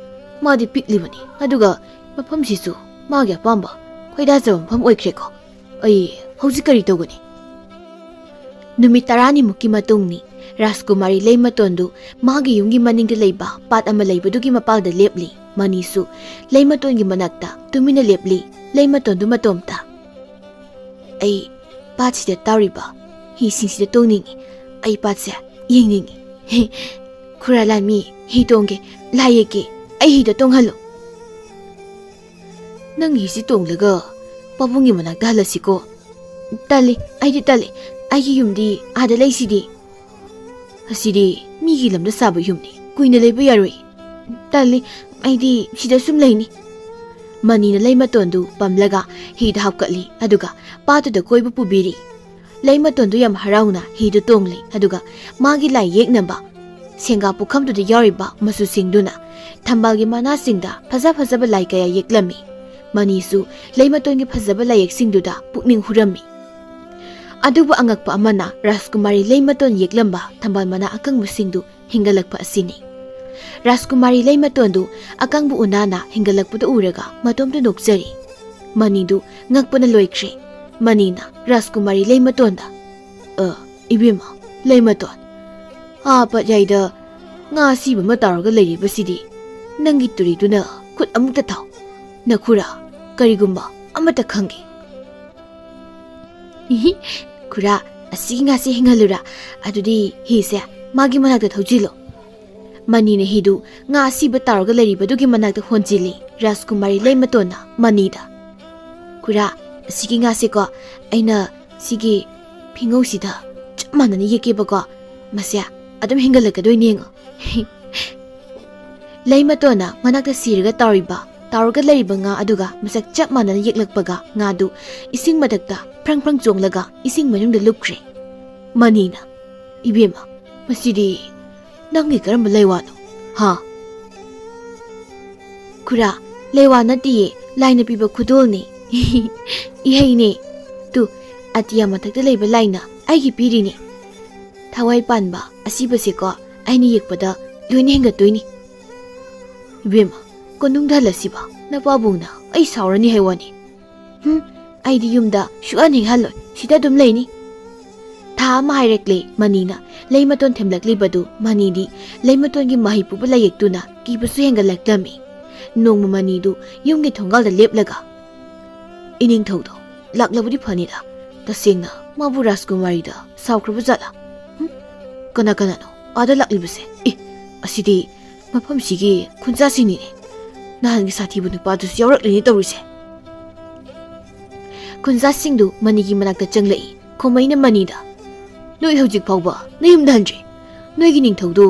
ꯃꯥꯗꯤ ꯄꯤꯛꯂꯤꯕꯅꯤ, ꯑꯗꯨꯒ ꯃꯐꯝꯁꯤꯁꯨ ꯃꯥꯒꯤ ꯑꯄꯥꯝꯕ ꯈꯣꯏꯗꯥꯖꯕ ꯃꯐꯝ ꯑꯣꯏꯈ꯭ꯔꯦꯀꯣ꯫ ꯑꯩ ꯍꯧꯖꯤꯛ ꯀꯔꯤ ꯇꯧꯒꯅꯤ?" ꯅꯨꯃꯤꯠ ꯇꯔꯥꯅꯤꯃꯨꯛꯀꯤ ꯃꯇꯨꯡꯅꯤ꯫ ꯔꯥꯖꯀꯨꯃꯥꯔꯤ ꯂꯩꯃꯇꯣꯟꯗꯨ ꯃꯥꯒꯤ ꯌꯨꯝꯒꯤ ꯃꯅꯤꯡꯗ ꯂꯩꯕ ꯄꯥꯠ ꯑꯃ ꯂꯩꯕꯗꯨꯒꯤ ꯃꯄꯥꯜꯗ ꯂꯦꯞꯂꯤ꯫ ꯃꯅꯤꯁꯨ ꯂꯩꯃꯇꯣꯟꯒꯤ ꯃꯅꯥꯛꯇ ꯇꯨꯃꯤꯟꯅ ꯂꯦꯞꯂꯤ꯫ ꯂꯩꯃꯇꯣꯟꯗꯨ ꯃꯇꯣꯝꯇ, "ꯑꯩ ꯄꯥꯠꯁꯤꯗ ꯇꯥꯎꯔꯤꯕ ꯍꯤꯁꯤꯡꯁꯤꯗ ꯇꯣꯡꯅꯤꯡꯏ꯫ ꯑꯩ ꯄꯥꯠꯁꯦ ꯌꯦꯡꯅꯤꯡꯏ꯫ ꯍꯦ, ꯈꯨꯔꯥ ꯂꯥꯟꯃꯤ, ꯍꯤ ꯇꯣꯡꯒꯦ, ꯂꯥꯏ ꯌꯦꯛꯀꯦ, ꯑꯩ ꯍꯤꯗ ꯇꯣꯡꯍꯜꯂꯨ꯫ ꯅꯪ ꯍꯤꯁꯤ ꯇꯣꯡꯂꯒ ꯄꯥꯕꯨꯡꯒꯤ ꯃꯅꯥꯛꯇ ꯍꯜꯂꯁꯤꯀꯣ"꯫ "ꯇꯜꯂꯤ, ꯑꯩꯗꯤ ꯇꯜꯂꯤ꯫ ꯑꯩꯒꯤ ꯌꯨꯝꯗꯤ ꯑꯥꯗ ꯂꯩꯁꯤꯗꯤ"꯫ "ꯑꯁꯤꯗꯤ ꯃꯤꯒꯤ ꯂꯝꯗ ꯁꯥꯕ ꯌꯨꯝꯅꯤ, ꯀꯨꯏꯅ ꯂꯩꯕ ꯌꯥꯔꯣꯏ"꯫ "ꯇꯜꯂꯤ, ꯑꯩꯗꯤ ꯁꯤꯗ ꯁꯨꯝ ꯂꯩꯅꯤ"꯫ ꯃꯅꯤꯅ ꯂꯩꯃꯇꯣꯟꯗꯨ ꯄꯝꯂꯒ ꯍꯤꯗ ꯍꯥꯞꯀꯠꯂꯤ, ꯑꯗꯨꯒ ꯄꯥꯠꯇꯨꯗ ꯀꯣꯏꯕ ꯄꯨꯕꯤꯔꯤ꯫ ꯂꯩꯃꯇꯣꯟꯗꯨ ꯌꯥꯝ ꯍꯔꯥꯎꯅ ꯍꯤꯗꯨ ꯇꯣꯡꯂꯤ, ꯑꯗꯨꯒ ꯃꯥꯒꯤ ꯂꯥꯏ ꯌꯦꯛꯅꯕ ꯁꯦꯡꯒꯥ ꯄꯨꯈꯝꯗꯨꯗ ꯌꯥꯎꯔꯤꯕ ꯃꯆꯨꯁꯤꯡꯗꯨꯅ ꯊꯝꯕꯥꯜꯒꯤ ꯃꯅꯥꯁꯤꯡꯗ ꯐꯖ ꯐꯖꯕ ꯂꯥꯏ ꯀꯌꯥ ꯌꯦꯛꯂꯝꯃꯤ꯫ ꯃꯅꯤꯁꯨ ꯂꯩꯃꯇꯣꯟꯒꯤ ꯐꯖꯕ ꯂꯥꯏꯌꯦꯛꯁꯤꯡꯗꯨꯗ ꯄꯨꯛꯅꯤꯡ ꯍꯨꯔꯝꯃꯤ꯫ ꯑꯗꯨꯕꯨ ꯑꯉꯛꯄ ꯑꯃꯅ ꯔꯥꯖꯀꯨꯃꯥꯔꯤ ꯂꯩꯃꯇꯣꯟ ꯌꯦꯛꯂꯝꯕ ꯊꯝꯕꯥꯜ ꯃꯅꯥ ꯑꯀꯪꯕꯁꯤꯡꯗꯨ ꯍꯤꯡꯒꯠꯂꯛꯄ ꯑꯁꯤꯅꯤ꯫ ꯔꯥꯖꯀꯨꯃꯥꯔꯤ ꯂꯩꯃꯇꯣꯟꯗꯨ ꯑꯀꯪꯕ ꯎꯅꯥꯅ ꯍꯤꯡꯒꯠꯂꯛꯄꯗꯨ ꯎꯔꯒ ꯃꯇꯣꯝꯇ ꯅꯣꯛꯆꯔꯤ꯫ ꯃꯅꯤꯗꯨ ꯉꯛꯄꯅ ꯂꯣꯏꯈ꯭ꯔꯦ꯫ ꯃꯅꯤꯅ ꯔꯥꯖꯀꯨꯃꯥꯔꯤ ꯂꯩꯃꯇꯣꯟꯗ, "ꯑ, ꯏꯕꯦꯝꯃ, ꯂꯩꯃꯇꯣꯟ, ꯑꯥ ꯄꯥꯠꯌꯥꯏꯗ ꯉꯥ ꯑꯁꯤꯕ ꯑꯃ ꯇꯥꯎꯔꯒ ꯂꯩꯔꯤꯕꯁꯤꯗꯤ ꯅꯪꯒꯤ ꯇꯨꯔꯤꯗꯨꯅ ꯈꯨꯠ ꯑꯃꯨꯛꯇ ꯊꯥꯎ꯫ ꯅꯈꯨꯔꯥ ꯀꯔꯤꯒꯨꯝꯕ ꯑꯃꯠꯇ ꯈꯪꯒꯦ꯫" "ꯏꯍꯤ, ꯈꯨꯔꯥ, ꯑꯁꯤꯒꯤ ꯉꯥꯁꯦ ꯍꯤꯡꯍꯜꯂꯨꯔꯥ? ꯑꯗꯨꯗꯤ ꯍꯤꯁꯦ ꯃꯥꯒꯤ ꯃꯅꯥꯛꯇ ꯊꯧꯖꯤꯜꯂꯣ꯫" ꯃꯅꯤꯅ ꯍꯤꯗꯨ ꯉꯥ ꯑꯁꯤꯕ ꯇꯥꯎꯔꯒ ꯂꯩꯔꯤꯕꯗꯨꯒꯤ ꯃꯅꯥꯛꯇ ꯍꯣꯟꯖꯤꯜꯂꯤ꯫ ꯔꯥꯖꯀꯨꯃꯥꯔꯤ ꯂꯩꯃꯇꯣꯟꯅ ꯃꯅꯤꯗ, "ꯈꯨꯔꯥ, ꯑꯁꯤꯒꯤ ꯉꯥꯁꯦꯀꯣ, ꯑꯩꯅ ꯁꯤꯒꯤ ꯐꯤꯉꯧꯁꯤꯗ ꯆꯞ ꯃꯥꯟꯅꯅ ꯌꯦꯛꯀꯦꯕꯀꯣ꯫ ꯃꯁꯦ ꯑꯗꯨꯝ ꯍꯤꯡꯒꯠꯂꯛꯀꯗꯣꯏꯅꯦ ꯌꯦꯡꯉꯣ꯫" ꯂꯩꯃꯇꯣꯟꯅ ꯃꯅꯥꯛꯇ ꯁꯤꯔꯒ ꯇꯥꯎꯔꯤꯕ, ꯇꯥꯎꯔꯒ ꯂꯩꯔꯤꯕ ꯉꯥ ꯑꯗꯨꯒ ꯃꯁꯛ ꯆꯞ ꯃꯥꯟꯅꯅ ꯌꯦꯛꯂꯛꯄꯒ ꯉꯥꯗꯨ ꯏꯁꯤꯡ ꯃꯊꯛꯇ ꯐ꯭ꯔꯪ ꯐ꯭ꯔꯪ ꯆꯣꯡꯂꯒ ꯏꯁꯤꯡ ꯃꯅꯨꯡꯗ ꯂꯨꯞꯈ꯭ꯔꯦ꯫ ꯃꯅꯤꯅ, "ꯏꯕꯦꯝꯃ, ꯃꯁꯤꯗꯤ ꯅꯪꯒꯤ ꯀꯔꯝꯕ ꯂꯩꯋꯥꯅꯣ? ꯍꯥ?" "ꯈꯨꯔꯥ, ꯂꯩꯋꯥ ꯅꯠꯇꯤꯌꯦ, ꯂꯥꯏꯅ ꯄꯤꯕ ꯈꯨꯗꯣꯜꯅꯦ꯫" "ꯏꯍꯩꯅꯦ꯫ ꯇꯨ, ꯑꯇꯤꯌꯥ ꯃꯊꯛꯇ ꯂꯩꯕ ꯂꯥꯏꯅ ꯑꯩꯒꯤ ꯄꯤꯔꯤꯅꯦ꯫ ꯊꯋꯥꯏ ꯄꯥꯟꯕ ꯑꯁꯤꯕꯁꯦꯀꯣ, ꯑꯩꯅ ꯌꯦꯛꯄꯗ ꯂꯣꯏꯅ ꯍꯦꯟꯒꯠꯇꯣꯏꯅꯤ꯫" "ꯏꯕꯦꯝꯃ, ꯀꯣꯅꯨꯡꯗ ꯍꯜꯂꯁꯤꯕ, ꯅꯄꯥꯕꯨꯡꯅ ꯑꯩ ꯁꯥꯎꯔꯅꯤ ꯍꯥꯏ ꯋꯥꯅꯤ꯫" "ꯍꯨꯝ, ꯑꯩꯗꯤ ꯌꯨꯝꯗ ꯁꯨꯛꯍꯟ ꯍꯦꯛ ꯍꯜꯂꯣꯏ, ꯁꯤꯗ ꯑꯗꯨꯝ ꯂꯩꯅꯤ꯫" ꯊꯥ ꯑꯃ ꯍꯥꯏꯔꯛꯂꯦ꯫ ꯃꯅꯤꯅ ꯂꯩꯃꯇꯣꯟ ꯊꯦꯝꯂꯛꯂꯤꯕꯗꯨ ꯃꯅꯤꯗꯤ ꯂꯩꯃꯇꯣꯟꯒꯤ ꯃꯍꯩ ꯄꯨꯕ ꯂꯥꯏꯌꯦꯛꯇꯨꯅ ꯀꯤꯕꯁꯨ ꯍꯦꯟꯒꯠꯂꯛꯂꯝꯃꯤ꯫ ꯅꯣꯡꯃ ꯃꯅꯤꯗꯨ ꯌꯨꯝꯒꯤ ꯊꯣꯡꯒꯥꯜꯗ ꯂꯦꯞꯂꯒ, "ꯏꯅꯤꯡꯊꯧꯗꯣ ꯂꯥꯛꯂꯕꯗꯤ ꯐꯅꯤꯗ, ꯇꯁꯦꯡꯅ ꯃꯥꯕꯨ ꯔꯥꯖꯀꯨꯃꯥꯔꯤꯗ ꯁꯥꯎꯈ꯭ꯔꯕ ꯖꯥꯠꯂꯥ? ꯍꯨꯝ? ꯀꯅꯥ ꯀꯅꯥꯅꯣ ꯑꯥꯗ ꯂꯥꯛꯂꯤꯕꯁꯦ? ꯑꯦ, ꯑꯁꯤꯗꯤ ꯃꯐꯝꯁꯤꯒꯤ ꯈꯨꯟꯖꯥꯁꯤꯡꯅꯤꯅꯦ꯫ ꯅꯍꯥꯟꯒꯤ ꯁꯥꯊꯤꯕ ꯅꯨꯄꯥꯗꯨꯁꯨ ꯌꯥꯎꯔꯛꯂꯤꯅꯦ ꯇꯧꯔꯤꯁꯦ꯫" ꯈꯨꯟꯖꯥꯁꯤꯡꯗꯨ ꯃꯅꯤꯒꯤ ꯃꯅꯥꯛꯇ ꯆꯪꯂꯛꯏ꯫ ꯈꯣꯃꯩꯅ ꯃꯅꯤꯗ, "ꯅꯣꯏ ꯍꯧꯖꯤꯛ ꯐꯥꯎꯕ ꯅꯌꯨꯝꯗ ꯍꯟꯗ꯭ꯔꯤ꯫ ꯅꯣꯏꯒꯤ ꯅꯤꯡꯊꯧꯗꯨ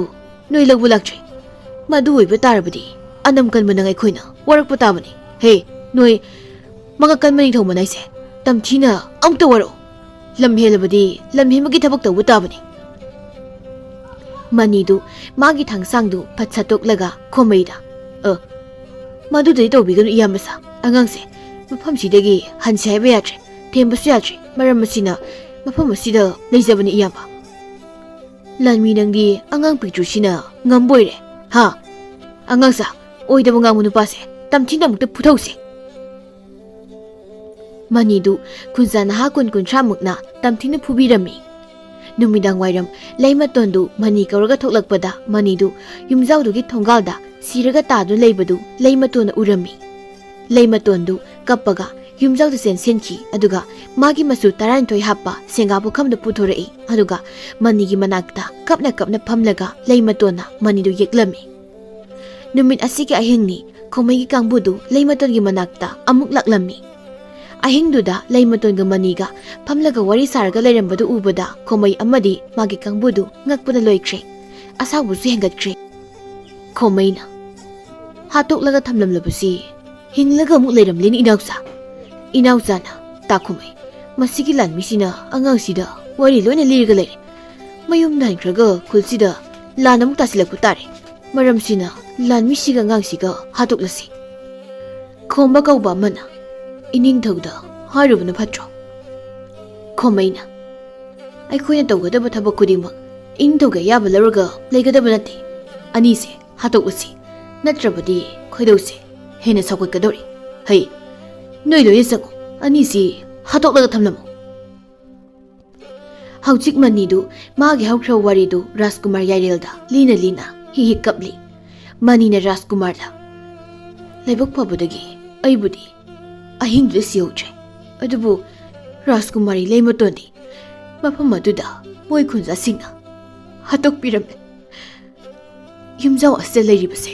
ꯅꯣꯏ ꯂꯧꯕ ꯂꯥꯛꯇ꯭ꯔꯤ꯫ ꯃꯗꯨ ꯑꯣꯏꯕ ꯇꯥꯔꯕꯗꯤ ꯑꯅꯝ ꯀꯟꯕ ꯅꯪ ꯑꯩꯈꯣꯏꯅ ꯋꯥꯔꯛꯄ ꯇꯥꯕꯅꯤ꯫ "ꯍꯦ, ꯅꯣꯏ ꯃꯉꯛ ꯀꯟꯕ ꯅꯤꯡꯊꯧ ꯃꯅꯥꯏꯁꯦ, ꯇꯝꯊꯤꯅ ꯑꯃꯨꯛꯇ ꯋꯥꯔꯛꯑꯣ꯫ ꯂꯝ ꯍꯦꯜꯂꯕꯗꯤ ꯂꯝ ꯍꯦꯟꯕꯒꯤ ꯊꯕꯛ ꯇꯧꯕ ꯇꯥꯕꯅꯤ꯫" ꯃꯅꯤꯗꯨ ꯃꯥꯒꯤ ꯊꯥꯡꯁꯥꯡꯗꯨ ꯐꯠ ꯁꯠꯇꯣꯛꯂꯒ ꯈꯣꯃꯩꯗ, "ꯑ, ꯃꯗꯨꯗꯤ ꯇꯧꯕꯤꯒꯅꯨ, ꯏꯌꯥꯝꯕ ꯁꯥ꯫ ꯑꯉꯥꯡꯁꯦ ꯃꯐꯝꯁꯤꯗꯒꯤ ꯍꯟꯁꯦ ꯍꯥꯏꯕ ꯌꯥꯗ꯭ꯔꯦ, ꯊꯦꯝꯕꯁꯨ ꯌꯥꯗ꯭ꯔꯦ꯫ ꯃꯔꯝ ꯑꯁꯤꯅ ꯃꯐꯝ ꯑꯁꯤꯗ ꯂꯩꯖꯕꯅꯤ, ꯏꯌꯥꯝꯕ꯫" "ꯂꯥꯟꯃꯤ ꯅꯪꯗꯤ ꯑꯉꯥꯡ ꯄꯤꯛꯇ꯭ꯔꯨꯁꯤꯅ ꯉꯝꯕ ꯑꯣꯏꯔꯦ, ꯍꯥ? ꯑꯉꯥꯡ ꯁꯥ, ꯑꯣꯏꯗꯕ ꯉꯥꯡꯕ ꯅꯨꯄꯥꯁꯦ ꯇꯝꯊꯤꯅ ꯑꯃꯨꯛꯇ ꯐꯨꯊꯧꯁꯦ꯫" ꯃꯅꯤꯗꯨ ꯈꯨꯟꯖꯥ ꯅꯍꯥ ꯀꯨꯟ ꯀꯨꯟꯊ꯭ꯔꯥꯃꯨꯛꯅ ꯇꯝꯊꯤꯅ ꯐꯨꯕꯤꯔꯝꯃꯤ꯫ ꯅꯨꯃꯤꯗꯥꯡ ꯋꯥꯏꯔꯝ ꯂꯩꯃꯇꯣꯟꯗꯨ ꯃꯅꯤ ꯀꯧꯔꯒ ꯊꯣꯛꯂꯛꯄꯗ, ꯃꯅꯤꯗꯨ ꯌꯨꯝꯖꯥꯎꯗꯨꯒꯤ ꯊꯣꯡꯒꯥꯜꯗ ꯁꯤꯔꯒ ꯇꯥꯗꯨꯅ ꯂꯩꯕꯗꯨ ꯂꯩꯃꯇꯣꯟꯅ ꯎꯔꯝꯃꯤ꯫ ꯂꯩꯃꯇꯣꯟꯗꯨ ꯀꯞꯄꯒ ꯌꯨꯝꯖꯥꯎꯗ ꯆꯦꯟꯁꯤꯟꯈꯤ, ꯑꯗꯨꯒ ꯃꯥꯒꯤ ꯃꯆꯨ ꯇꯔꯥꯅꯤꯊꯣꯏ ꯍꯥꯞꯄ ꯁꯦꯡꯒꯥ ꯄꯨꯈꯝꯗꯨ ꯄꯨꯊꯣꯔꯛꯏ, ꯑꯗꯨꯒ ꯃꯅꯤꯒꯤ ꯃꯅꯥꯛꯇ ꯀꯞꯅ ꯀꯞꯅ ꯐꯝꯂꯒ ꯂꯩꯃꯇꯣꯟꯅ ꯃꯅꯤꯗꯨ ꯌꯦꯛꯂꯝꯃꯤ꯫ ꯅꯨꯃꯤꯠ ꯑꯁꯤꯒꯤ ꯑꯍꯤꯡꯅꯤ꯫ ꯈꯣꯃꯩꯒꯤ ꯀꯥꯡꯕꯨꯗꯨ ꯂꯩꯃꯇꯣꯟꯒꯤ ꯃꯅꯥꯛꯇ ꯑꯃꯨꯛ ꯂꯥꯛꯂꯝꯃꯤ꯫ ꯑꯍꯤꯡꯗꯨꯗ ꯂꯩꯃꯇꯣꯟꯒ ꯃꯅꯤꯒ ꯐꯝꯂꯒ ꯋꯥꯔꯤ ꯁꯥꯔꯒ ꯂꯩꯔꯝꯕꯗꯨ ꯎꯕꯗ ꯈꯣꯃꯩ ꯑꯃꯗꯤ ꯃꯥꯒꯤ ꯀꯥꯡꯕꯨꯗꯨ ꯉꯛꯄꯅ ꯂꯣꯏꯈ꯭ꯔꯦ꯫ ꯑꯁꯥꯎꯕꯁꯨ ꯍꯦꯟꯒꯠꯈ꯭ꯔꯦ꯫ ꯈꯣꯃꯩꯅ, "ꯍꯥꯠꯇꯣꯛꯂꯒ ꯊꯝꯂꯝꯂꯕꯁꯤ ꯍꯤꯡꯂꯒ ꯑꯃꯨꯛ ꯂꯩꯔꯝꯂꯦꯅꯦ, ꯏꯅꯥꯎꯆꯥ꯫" ꯏꯅꯥꯎꯆꯥꯅ, "ꯇꯥꯈꯨꯝꯍꯩ, ꯃꯁꯤꯒꯤ ꯂꯥꯟꯃꯤꯁꯤꯅ ꯑꯉꯥꯡꯁꯤꯗ ꯋꯥꯔꯤ ꯂꯣꯏꯅ ꯂꯤꯔꯒ ꯂꯩꯔꯦ꯫ ꯃꯌꯨꯝꯗ ꯍꯟꯈ꯭ꯔꯒ ꯈꯨꯜꯁꯤꯗ ꯂꯥꯟ ꯑꯃꯨꯛ ꯇꯥꯁꯤꯜꯂꯛꯄ ꯇꯥꯔꯦ꯫ ꯃꯔꯝꯁꯤꯅ ꯂꯥꯟꯃꯤꯁꯤꯒ ꯑꯉꯥꯡꯁꯤꯒ ꯍꯥꯠꯇꯣꯛꯂꯁꯤ꯫" ꯈꯣꯝꯕ ꯀꯧꯕ ꯑꯃꯅ, "ꯏꯅꯤꯡꯊꯧꯗ ꯍꯥꯏꯔꯨꯕꯅ ꯐꯠꯇ꯭ꯔꯣ?" ꯈꯣꯃꯩꯅ, "ꯑꯩꯈꯣꯏꯅ ꯇꯧꯒꯗꯕ ꯊꯕꯛ ꯈꯨꯗꯤꯡꯃꯛ ꯏꯅꯤꯡꯊꯧꯒꯤ ꯑꯌꯥꯕ ꯂꯧꯔꯒ ꯂꯩꯒꯗꯕ ꯅꯠꯇꯦ꯫ ꯑꯅꯤꯁꯦ ꯍꯥꯠꯇꯣꯛꯂꯁꯤ, ꯅꯠꯇ꯭ꯔꯕꯗꯤ ꯈꯣꯏꯗꯧꯁꯦ ꯍꯦꯟꯅ ꯁꯥꯎꯒꯠꯀꯗꯧꯔꯤ꯫ ꯍꯩ, ꯅꯣꯏ ꯂꯣꯏꯅ ꯆꯪꯉꯨ, ꯑꯅꯤꯁꯤ ꯍꯥꯠꯇꯣꯛꯂꯒ ꯊꯝꯂꯝꯃꯨ꯫" ꯍꯧꯖꯤꯛ ꯃꯅꯤꯗꯨ ꯃꯥꯒꯤ ꯍꯧꯈ꯭ꯔꯕ ꯋꯥꯔꯤꯗꯨ ꯔꯥꯖꯀꯨꯃꯥꯔ ꯌꯥꯏꯔꯦꯜꯗ ꯂꯤꯅ ꯂꯤꯅ ꯍꯤ ꯍꯤ ꯀꯞꯂꯤ꯫ ꯃꯅꯤꯅ ꯔꯥꯖꯀꯨꯃꯥꯔꯗ, "ꯂꯥꯏꯕꯛ ꯐꯕꯗꯒꯤ ꯑꯩꯕꯨꯗꯤ ꯑꯍꯤꯡꯗꯨꯗ ꯁꯤꯍꯧꯗ꯭ꯔꯦ, ꯑꯗꯨꯕꯨ ꯔꯥꯖꯀꯨꯃꯥꯔꯤ ꯂꯩꯃꯇꯣꯟꯗꯤ ꯃꯐꯝ ꯑꯗꯨꯗ ꯃꯣꯏ ꯈꯨꯟꯖꯥꯁꯤꯡꯅ ꯍꯥꯠꯇꯣꯛꯄꯤꯔꯝꯃꯦ꯫ ꯌꯨꯝꯖꯥꯎ ꯑꯁꯤꯗ ꯂꯩꯔꯤꯕꯁꯦ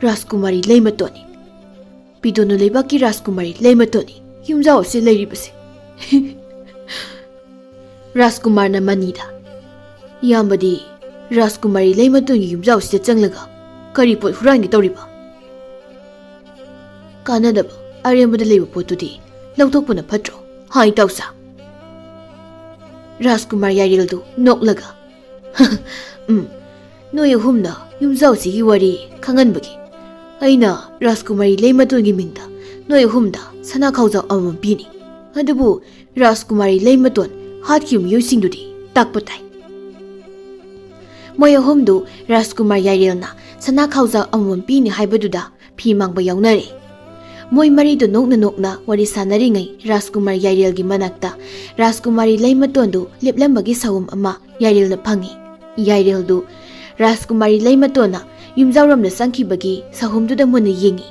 ꯔꯥꯖꯀꯨꯃꯥꯔꯤ ꯂꯩꯃꯇꯣꯟꯅꯤ꯫ ꯄꯤꯗꯣꯅꯨ ꯂꯩꯕꯥꯛꯀꯤ ꯔꯥꯖꯀꯨꯃꯥꯔꯤ ꯂꯩꯃꯇꯣꯟꯅꯤ ꯌꯨꯝꯖꯥꯎ ꯑꯁꯤꯗ ꯂꯩꯔꯤꯕꯁꯦ꯫" ꯔꯥꯖꯀꯨꯃꯥꯔꯅ ꯃꯅꯤꯗ, "ꯏꯌꯥꯝꯕꯗꯤ ꯔꯥꯖꯀꯨꯃꯥꯔꯤ ꯂꯩꯃꯇꯣꯟꯒꯤ ꯌꯨꯝꯖꯥꯎ ꯑꯁꯤꯗ ꯆꯪꯂꯒ ꯀꯔꯤ ꯄꯣꯠ ꯍꯨꯔꯥꯟꯒꯦ ꯇꯧꯔꯤꯕ?" ꯀꯥꯟꯅꯗꯕ ꯑꯔꯦꯝꯕꯗ ꯂꯩꯕ ꯄꯣꯠꯇꯨꯗꯤ ꯂꯧꯊꯣꯛꯄꯅ ꯐꯠꯇ꯭ꯔꯣ? ꯍꯥꯏ ꯇꯥꯎꯁꯥ꯫ ꯔꯥꯖꯀꯨꯃꯥꯔ ꯌꯥꯏꯔꯦꯜꯗꯨ ꯅꯣꯛꯂꯒ, "ꯎꯝ, ꯅꯣꯏ ꯑꯍꯨꯝꯅ ꯌꯨꯝꯖꯥꯎꯁꯤꯒꯤ ꯋꯥꯔꯤ ꯈꯪꯍꯟꯕꯒꯤ ꯑꯩꯅ ꯔꯥꯖꯀꯨꯃꯥꯔꯤ ꯂꯩꯃꯇꯣꯟꯒꯤ ꯃꯤꯡꯗ ꯅꯣꯏ ꯑꯍꯨꯝꯗ ꯁꯅꯥ ꯈꯥꯎꯖꯥꯎ ꯑꯃꯃꯝ ꯄꯤꯅꯤ꯫ ꯑꯗꯨꯕꯨ ꯔꯥꯖꯀꯨꯃꯥꯔꯤ ꯂꯩꯃꯇꯣꯟ ꯍꯥꯠꯈꯤꯕ ꯃꯤꯑꯣꯏꯁꯤꯡꯗꯨꯗꯤ ꯇꯥꯛꯄ ꯇꯥꯏ꯫" ꯃꯣꯏ ꯑꯍꯨꯝꯗꯨ ꯔꯥꯖꯀꯨꯃꯥꯔ ꯌꯥꯏꯔꯦꯜꯅ ꯁꯅꯥ ꯈꯥꯎꯖꯥꯎ ꯑꯃꯃꯝ ꯄꯤꯅꯤ ꯍꯥꯏꯕꯗꯨꯗ ꯐꯤ ꯃꯥꯡꯕ ꯌꯥꯎꯅꯔꯦ꯫ ꯃꯣꯏ ꯃꯔꯤꯗꯨ ꯅꯣꯛꯅ ꯅꯣꯛꯅ ꯋꯥꯔꯤ ꯁꯥꯟꯅꯔꯤꯉꯩ ꯔꯥꯖꯀꯨꯃꯥꯔ ꯌꯥꯏꯔꯦꯜꯒꯤ ꯃꯅꯥꯛꯇ ꯔꯥꯖꯀꯨꯃꯥꯔꯤ ꯂꯩꯃꯇꯣꯟꯗꯨ ꯂꯦꯞꯂꯝꯕꯒꯤ ꯁꯍꯨꯝ ꯑꯃ ꯌꯥꯏꯔꯦꯜꯅ ꯐꯪꯉꯤ꯫ ꯌꯥꯏꯔꯦꯜꯗꯨ ꯔꯥꯖꯀꯨꯃꯥꯔꯤ ꯂꯩꯃꯇꯣꯟꯅ ꯌꯨꯝꯖꯥꯎꯔꯣꯝꯗ ꯆꯪꯈꯤꯕꯒꯤ ꯁꯍꯨꯝꯗꯨꯗ ꯃꯨꯟꯅ ꯌꯦꯡꯉꯤ꯫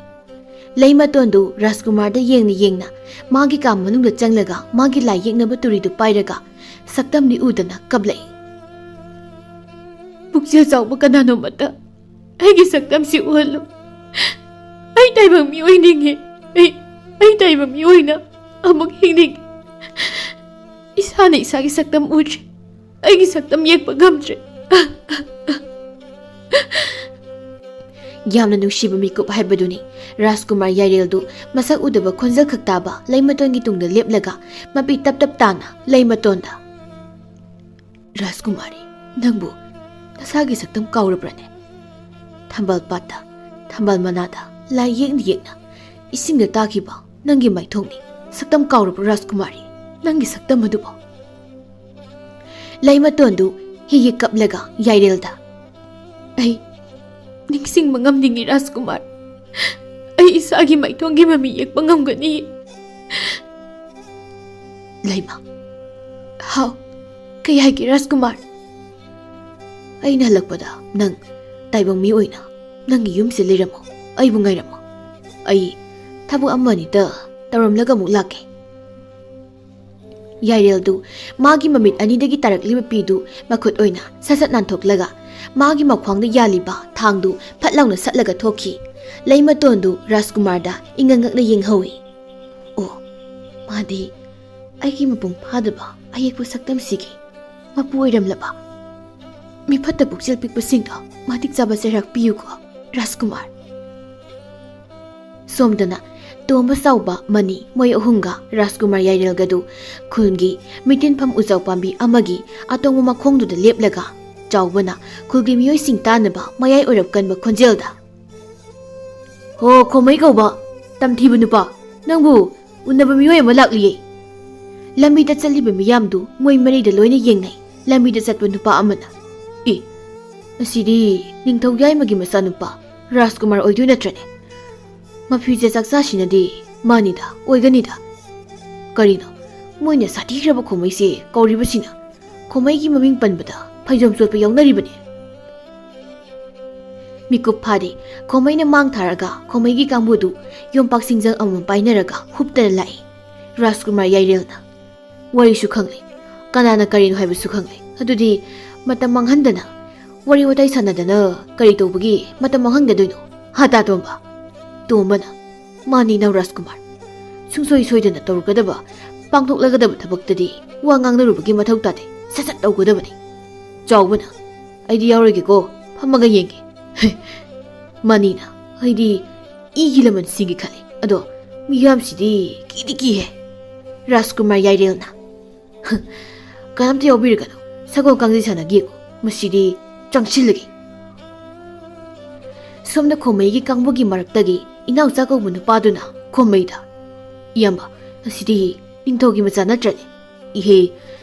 ꯂꯩꯃꯇꯣꯟꯗꯨ ꯔꯥꯖꯀꯨꯃꯥꯔꯗ ꯌꯦꯡꯅ ꯌꯦꯡꯅ ꯃꯥꯒꯤ ꯀꯥ ꯃꯅꯨꯡꯗ ꯆꯪꯂꯒ ꯃꯥꯒꯤ ꯂꯥꯏ ꯌꯦꯛꯅꯕ ꯇꯨꯔꯤꯗꯨ ꯄꯥꯏꯔꯒ ꯁꯛꯇꯝꯗꯤ ꯎꯗꯅ ꯀꯞꯂꯛꯏ꯫ "ꯄꯨꯛꯆꯦꯜ ꯆꯥꯎꯕ ꯀꯅꯥꯅꯣꯃꯇ ꯑꯩꯒꯤ ꯁꯛꯇꯝꯁꯤ ꯎꯍꯜꯂꯨ꯫ ꯑꯩ ꯇꯥꯏꯕꯪ ꯃꯤ ꯑꯣꯏꯅꯤꯡꯉꯤ꯫ ꯑꯩ, ꯑꯩ ꯇꯥꯏꯕꯪ ꯃꯤ ꯑꯣꯏꯅ ꯑꯃꯨꯛ ꯍꯤꯡꯅꯤꯡꯉꯤ꯫ ꯏꯁꯥꯅ ꯏꯁꯥꯒꯤ ꯁꯛꯇꯝ ꯎꯗ꯭ꯔꯤ꯫ ꯑꯩꯒꯤ ꯁꯛꯇꯝ ꯌꯦꯛꯄ ꯉꯝꯗ꯭ꯔꯦ꯫" ꯌꯥꯝꯅ ꯅꯨꯡꯁꯤꯕ ꯃꯤꯀꯨꯞ ꯍꯥꯏꯕꯗꯨꯅꯤ꯫ ꯔꯥꯖꯀꯨꯃꯥꯔ ꯌꯥꯏꯔꯦꯜꯗꯨ ꯃꯁꯛ ꯎꯗꯕ ꯈꯣꯟꯖꯦꯜ ꯈꯛ ꯇꯥꯕ ꯂꯩꯃꯇꯣꯟꯒꯤ ꯇꯨꯡꯗ ꯂꯦꯞꯂꯒ ꯃꯄꯤ ꯇꯞ ꯇꯞ ꯇꯥꯅ ꯂꯩꯃꯇꯣꯟꯗ, "ꯔꯥꯖꯀꯨꯃꯥꯔꯤ, ꯅꯪꯕꯨ ꯅꯁꯥꯒꯤ ꯁꯛꯇꯝ ꯀꯥꯎꯔꯕ꯭ꯔꯅꯦ? ꯊꯝꯕꯥꯜ ꯄꯥꯠꯇ, ꯊꯝꯕꯥꯜ ꯃꯅꯥꯗ ꯂꯥꯏ ꯌꯦꯛꯅ ꯌꯦꯛꯅ ꯏꯁꯤꯡꯗ ꯇꯥꯈꯤꯕ ꯅꯪꯒꯤ ꯃꯥꯏꯊꯣꯡꯅꯤ꯫ ꯁꯛꯇꯝ ꯀꯥꯎꯔꯕ꯭ꯔꯣ ꯔꯥꯖꯀꯨꯃꯥꯔꯤ? ꯅꯪꯒꯤ ꯁꯛꯇꯝ ꯑꯗꯨꯕꯨ?" ꯂꯩꯃꯇꯣꯟꯗꯨ ꯍꯤ ꯍꯤ ꯀꯞꯂꯒ ꯌꯥꯏꯔꯦꯜꯗ, "ꯑꯩ ꯅꯤꯡꯁꯤꯡꯕ ꯉꯝꯅꯤꯡꯏ ꯔꯥꯖꯀꯨꯃꯥꯔ꯫ ꯑꯩ ꯏꯁꯥꯒꯤ ꯃꯥꯏꯊꯣꯡꯒꯤ ꯃꯃꯤ ꯌꯦꯛꯄ ꯉꯝꯒꯅꯤ꯫" ꯂꯩꯃ, "ꯍꯥꯎ, ꯀꯩ ꯍꯥꯏꯒꯦ ꯔꯥꯖꯀꯨꯃꯥꯔ?" "ꯑꯩꯅ ꯍꯜꯂꯛꯄꯗ ꯅꯪ ꯇꯥꯏꯕꯪ ꯃꯤ ꯑꯣꯏꯅ ꯅꯪꯒꯤ ꯌꯨꯝꯁꯦ ꯂꯩꯔꯝꯃꯣ, ꯑꯩꯕꯨ ꯉꯥꯏꯔꯝꯃꯣ꯫ ꯑꯩ ꯊꯕꯛ ꯑꯃ ꯑꯅꯤꯇ ꯇꯧꯔꯝꯂꯒ ꯑꯃꯨꯛ ꯂꯥꯛꯀꯦ꯫" ꯌꯥꯏꯔꯦꯜꯗꯨ ꯃꯥꯒꯤ ꯃꯃꯤꯠ ꯑꯅꯤꯗꯒꯤ ꯇꯥꯔꯛꯂꯤꯕ ꯄꯤꯗꯨ ꯃꯈꯨꯠ ꯑꯣꯏꯅ ꯁꯠ ꯁꯠ ꯅꯥꯟꯊꯣꯛꯂꯒ ꯃꯥꯒꯤ ꯃꯈ꯭ꯋꯥꯡꯗ ꯌꯥꯜꯂꯤꯕ ꯊꯥꯡꯗꯨ ꯐꯠ ꯂꯥꯎꯅ ꯁꯠꯂꯒ ꯊꯣꯛꯈꯤ꯫ ꯂꯩꯃꯇꯣꯟꯗꯨ ꯔꯥꯖꯀꯨꯃꯥꯔꯗ ꯏꯉꯛ ꯉꯛꯅ ꯌꯦꯡꯍꯧꯏ꯫ ꯑꯣ, ꯃꯥꯗꯤ ꯑꯩꯒꯤ ꯃꯄꯨꯡ ꯐꯥꯗꯕ ꯑꯌꯦꯛꯄ ꯁꯛꯇꯝꯁꯤꯒꯤ ꯃꯄꯨ ꯑꯣꯏꯔꯝꯂꯕ꯫ ꯃꯤꯐꯠꯇ ꯄꯨꯛꯆꯦꯜ ꯄꯤꯛꯄꯁꯤꯡꯗꯣ ꯃꯇꯤꯛ ꯆꯥꯕ ꯆꯩꯔꯥꯛ ꯄꯤꯌꯨꯀꯣ, ꯔꯥꯖꯀꯨꯃꯥꯔ꯫ ꯁꯣꯝꯗꯅ ꯇꯣꯝꯕ, ꯆꯥꯎꯕ, ꯃꯅꯤ, ꯃꯣꯏ ꯑꯍꯨꯝꯒ ꯔꯥꯖꯀꯨꯃꯥꯔ ꯌꯥꯏꯔꯦꯜꯒꯗꯨ ꯈꯨꯜꯒꯤ ꯃꯤꯇꯤꯟꯐꯝ ꯎꯖꯥꯎ ꯄꯥꯝꯕꯤ ꯑꯃꯒꯤ ꯑꯇꯣꯡꯕ ꯃꯈꯣꯡꯗꯨꯗ ꯂꯦꯞꯂꯒ ꯆꯥꯎꯕꯅ ꯈꯨꯜꯒꯤ ꯃꯤꯑꯣꯏꯁꯤꯡ ꯇꯥꯅꯕ ꯃꯌꯥꯏ ꯑꯣꯏꯔꯞ ꯀꯟꯕ ꯈꯣꯟꯖꯦꯜꯗ, "ꯍꯣ, ꯈꯣꯃꯩ ꯀꯧꯕ ꯇꯝꯊꯤꯕ ꯅꯨꯄꯥ, ꯅꯪꯕꯨ ꯎꯅꯕ ꯃꯤꯑꯣꯏ ꯑꯃ ꯂꯥꯛꯂꯤꯌꯦ꯫ ꯂꯝꯕꯤꯗ ꯆꯠꯂꯤꯕ ꯃꯤꯌꯥꯝꯗꯨ ꯃꯣꯏ ꯃꯔꯤꯗ ꯂꯣꯏꯅ ꯌꯦꯡꯅꯩ꯫ ꯂꯝꯕꯤꯗ ꯆꯠꯄ ꯅꯨꯄꯥ ꯑꯃꯅ, 'ꯑꯦ, ꯑꯁꯤꯗꯤ ꯅꯤꯡꯊꯧ ꯌꯥꯏꯃꯒꯤ ꯃꯆꯥꯅꯨꯄꯥ ꯔꯥꯖꯀꯨꯃꯥꯔ ꯑꯣꯏꯗꯣꯏ ꯅꯠꯇ꯭ꯔꯅꯦ? ꯃꯐꯤꯁꯦ ꯆꯥꯛꯆꯥꯁꯤꯅꯗꯤ ꯃꯥꯅꯤꯗ, ꯑꯣꯏꯒꯅꯤꯗ꯫ ꯀꯔꯤꯅꯣ ꯃꯣꯏꯅ ꯁꯥꯊꯤꯈ꯭ꯔꯕ ꯈꯣꯃꯩꯁꯦ ꯀꯧꯔꯤꯕꯁꯤꯅ? ꯈꯣꯃꯩꯒꯤ ꯃꯃꯤꯡ ꯄꯟꯕꯗ ꯐꯩꯖꯣꯝ ꯆꯣꯠꯄ ꯌꯥꯎꯅꯔꯤꯕꯅꯦ.' ꯃꯤꯀꯨꯞ ꯐꯥꯗꯦ, ꯈꯣꯃꯩꯅ ꯃꯥꯡ ꯊꯥꯔꯒ ꯈꯣꯃꯩꯒꯤ ꯀꯥꯡꯕꯨꯗꯨ ꯌꯣꯝꯄꯥꯛ ꯁꯤꯡꯖꯪ ꯑꯃꯃꯝ ꯄꯥꯏꯅꯔꯒ ꯍꯨꯞꯇꯅ ꯂꯥꯛꯏ꯫ ꯔꯥꯖꯀꯨꯃꯥꯔ ꯌꯥꯏꯔꯦꯜꯅ, "ꯋꯥꯔꯤꯁꯨ ꯈꯪꯂꯦ, ꯀꯅꯥꯅ ꯀꯔꯤꯅꯣ ꯍꯥꯏꯕꯁꯨ ꯈꯪꯂꯦ꯫ ꯑꯗꯨꯗꯤ ꯃꯇꯝ ꯃꯥꯡꯍꯟꯗꯅ ꯋꯥꯔꯤ ꯋꯥꯇꯥꯏ ꯁꯥꯟꯅꯗꯅ ꯀꯔꯤ ꯇꯧꯕꯒꯤ ꯃꯇꯝ ꯃꯥꯡꯍꯟꯒꯗꯣꯏꯅꯣ, ꯍꯥ, ꯇꯥ ꯇꯣꯝꯕ?" ꯇꯣꯝꯕꯅ, "ꯃꯥꯅꯤ, ꯏꯅꯥꯎ ꯔꯥꯖꯀꯨꯃꯥꯔ, ꯁꯨꯡꯁꯣꯏ ꯁꯣꯏꯗꯅ ꯇꯧꯔꯒꯗꯕ, ꯄꯥꯡꯊꯣꯛꯂꯒꯗꯕ ꯊꯕꯛꯇꯗꯤ ꯋꯥ ꯉꯥꯡꯅꯔꯨꯕꯒꯤ ꯃꯊꯧ ꯇꯥꯗꯦ, ꯁꯠ ꯁꯠ ꯇꯧꯒꯗꯕꯅꯤ꯫" ꯆꯥꯎꯕꯅ, "ꯑꯩꯗꯤ ꯌꯥꯎꯔꯣꯏꯒꯦꯀꯣ, ꯐꯝꯃꯒ ꯌꯦꯡꯒꯦ꯫" ꯃꯅꯤꯅ, "ꯑꯩꯗꯤ ꯏꯒꯤ ꯂꯃꯟ ꯁꯤꯡꯒꯦ ꯈꯜꯂꯤ, ꯑꯗꯣ ꯃꯤꯌꯥꯝꯁꯤꯗꯤ ꯀꯤꯗꯤ ꯀꯤꯍꯦ꯫" ꯔꯥꯖꯀꯨꯃꯥꯔ ꯌꯥꯏꯔꯦꯜꯅ, "ꯀꯅꯥꯝꯇ ꯌꯥꯎꯕꯤꯔꯒꯅꯨ, ꯁꯒꯣꯜ ꯀꯥꯡꯖꯩ ꯁꯥꯟꯅꯒꯦꯀꯣ, ꯃꯁꯤꯗꯤ ꯆꯪꯁꯤꯜꯂꯒꯦ꯫" ꯁꯣꯝꯗ ꯈꯣꯃꯩꯒꯤ ꯀꯥꯡꯕꯨꯒꯤ ꯃꯔꯛꯇꯒꯤ ꯏꯅꯥꯎꯆꯥ ꯀꯧꯕ ꯅꯨꯄꯥꯗꯨꯅ ꯈꯣꯃꯩꯗ, "ꯏꯌꯥꯝꯕ, ꯑꯁꯤꯗꯤ ꯅꯤꯡꯊꯧꯒꯤ ꯃꯆꯥ ꯅꯠꯇ꯭ꯔꯅꯦ? ꯏꯍꯦ,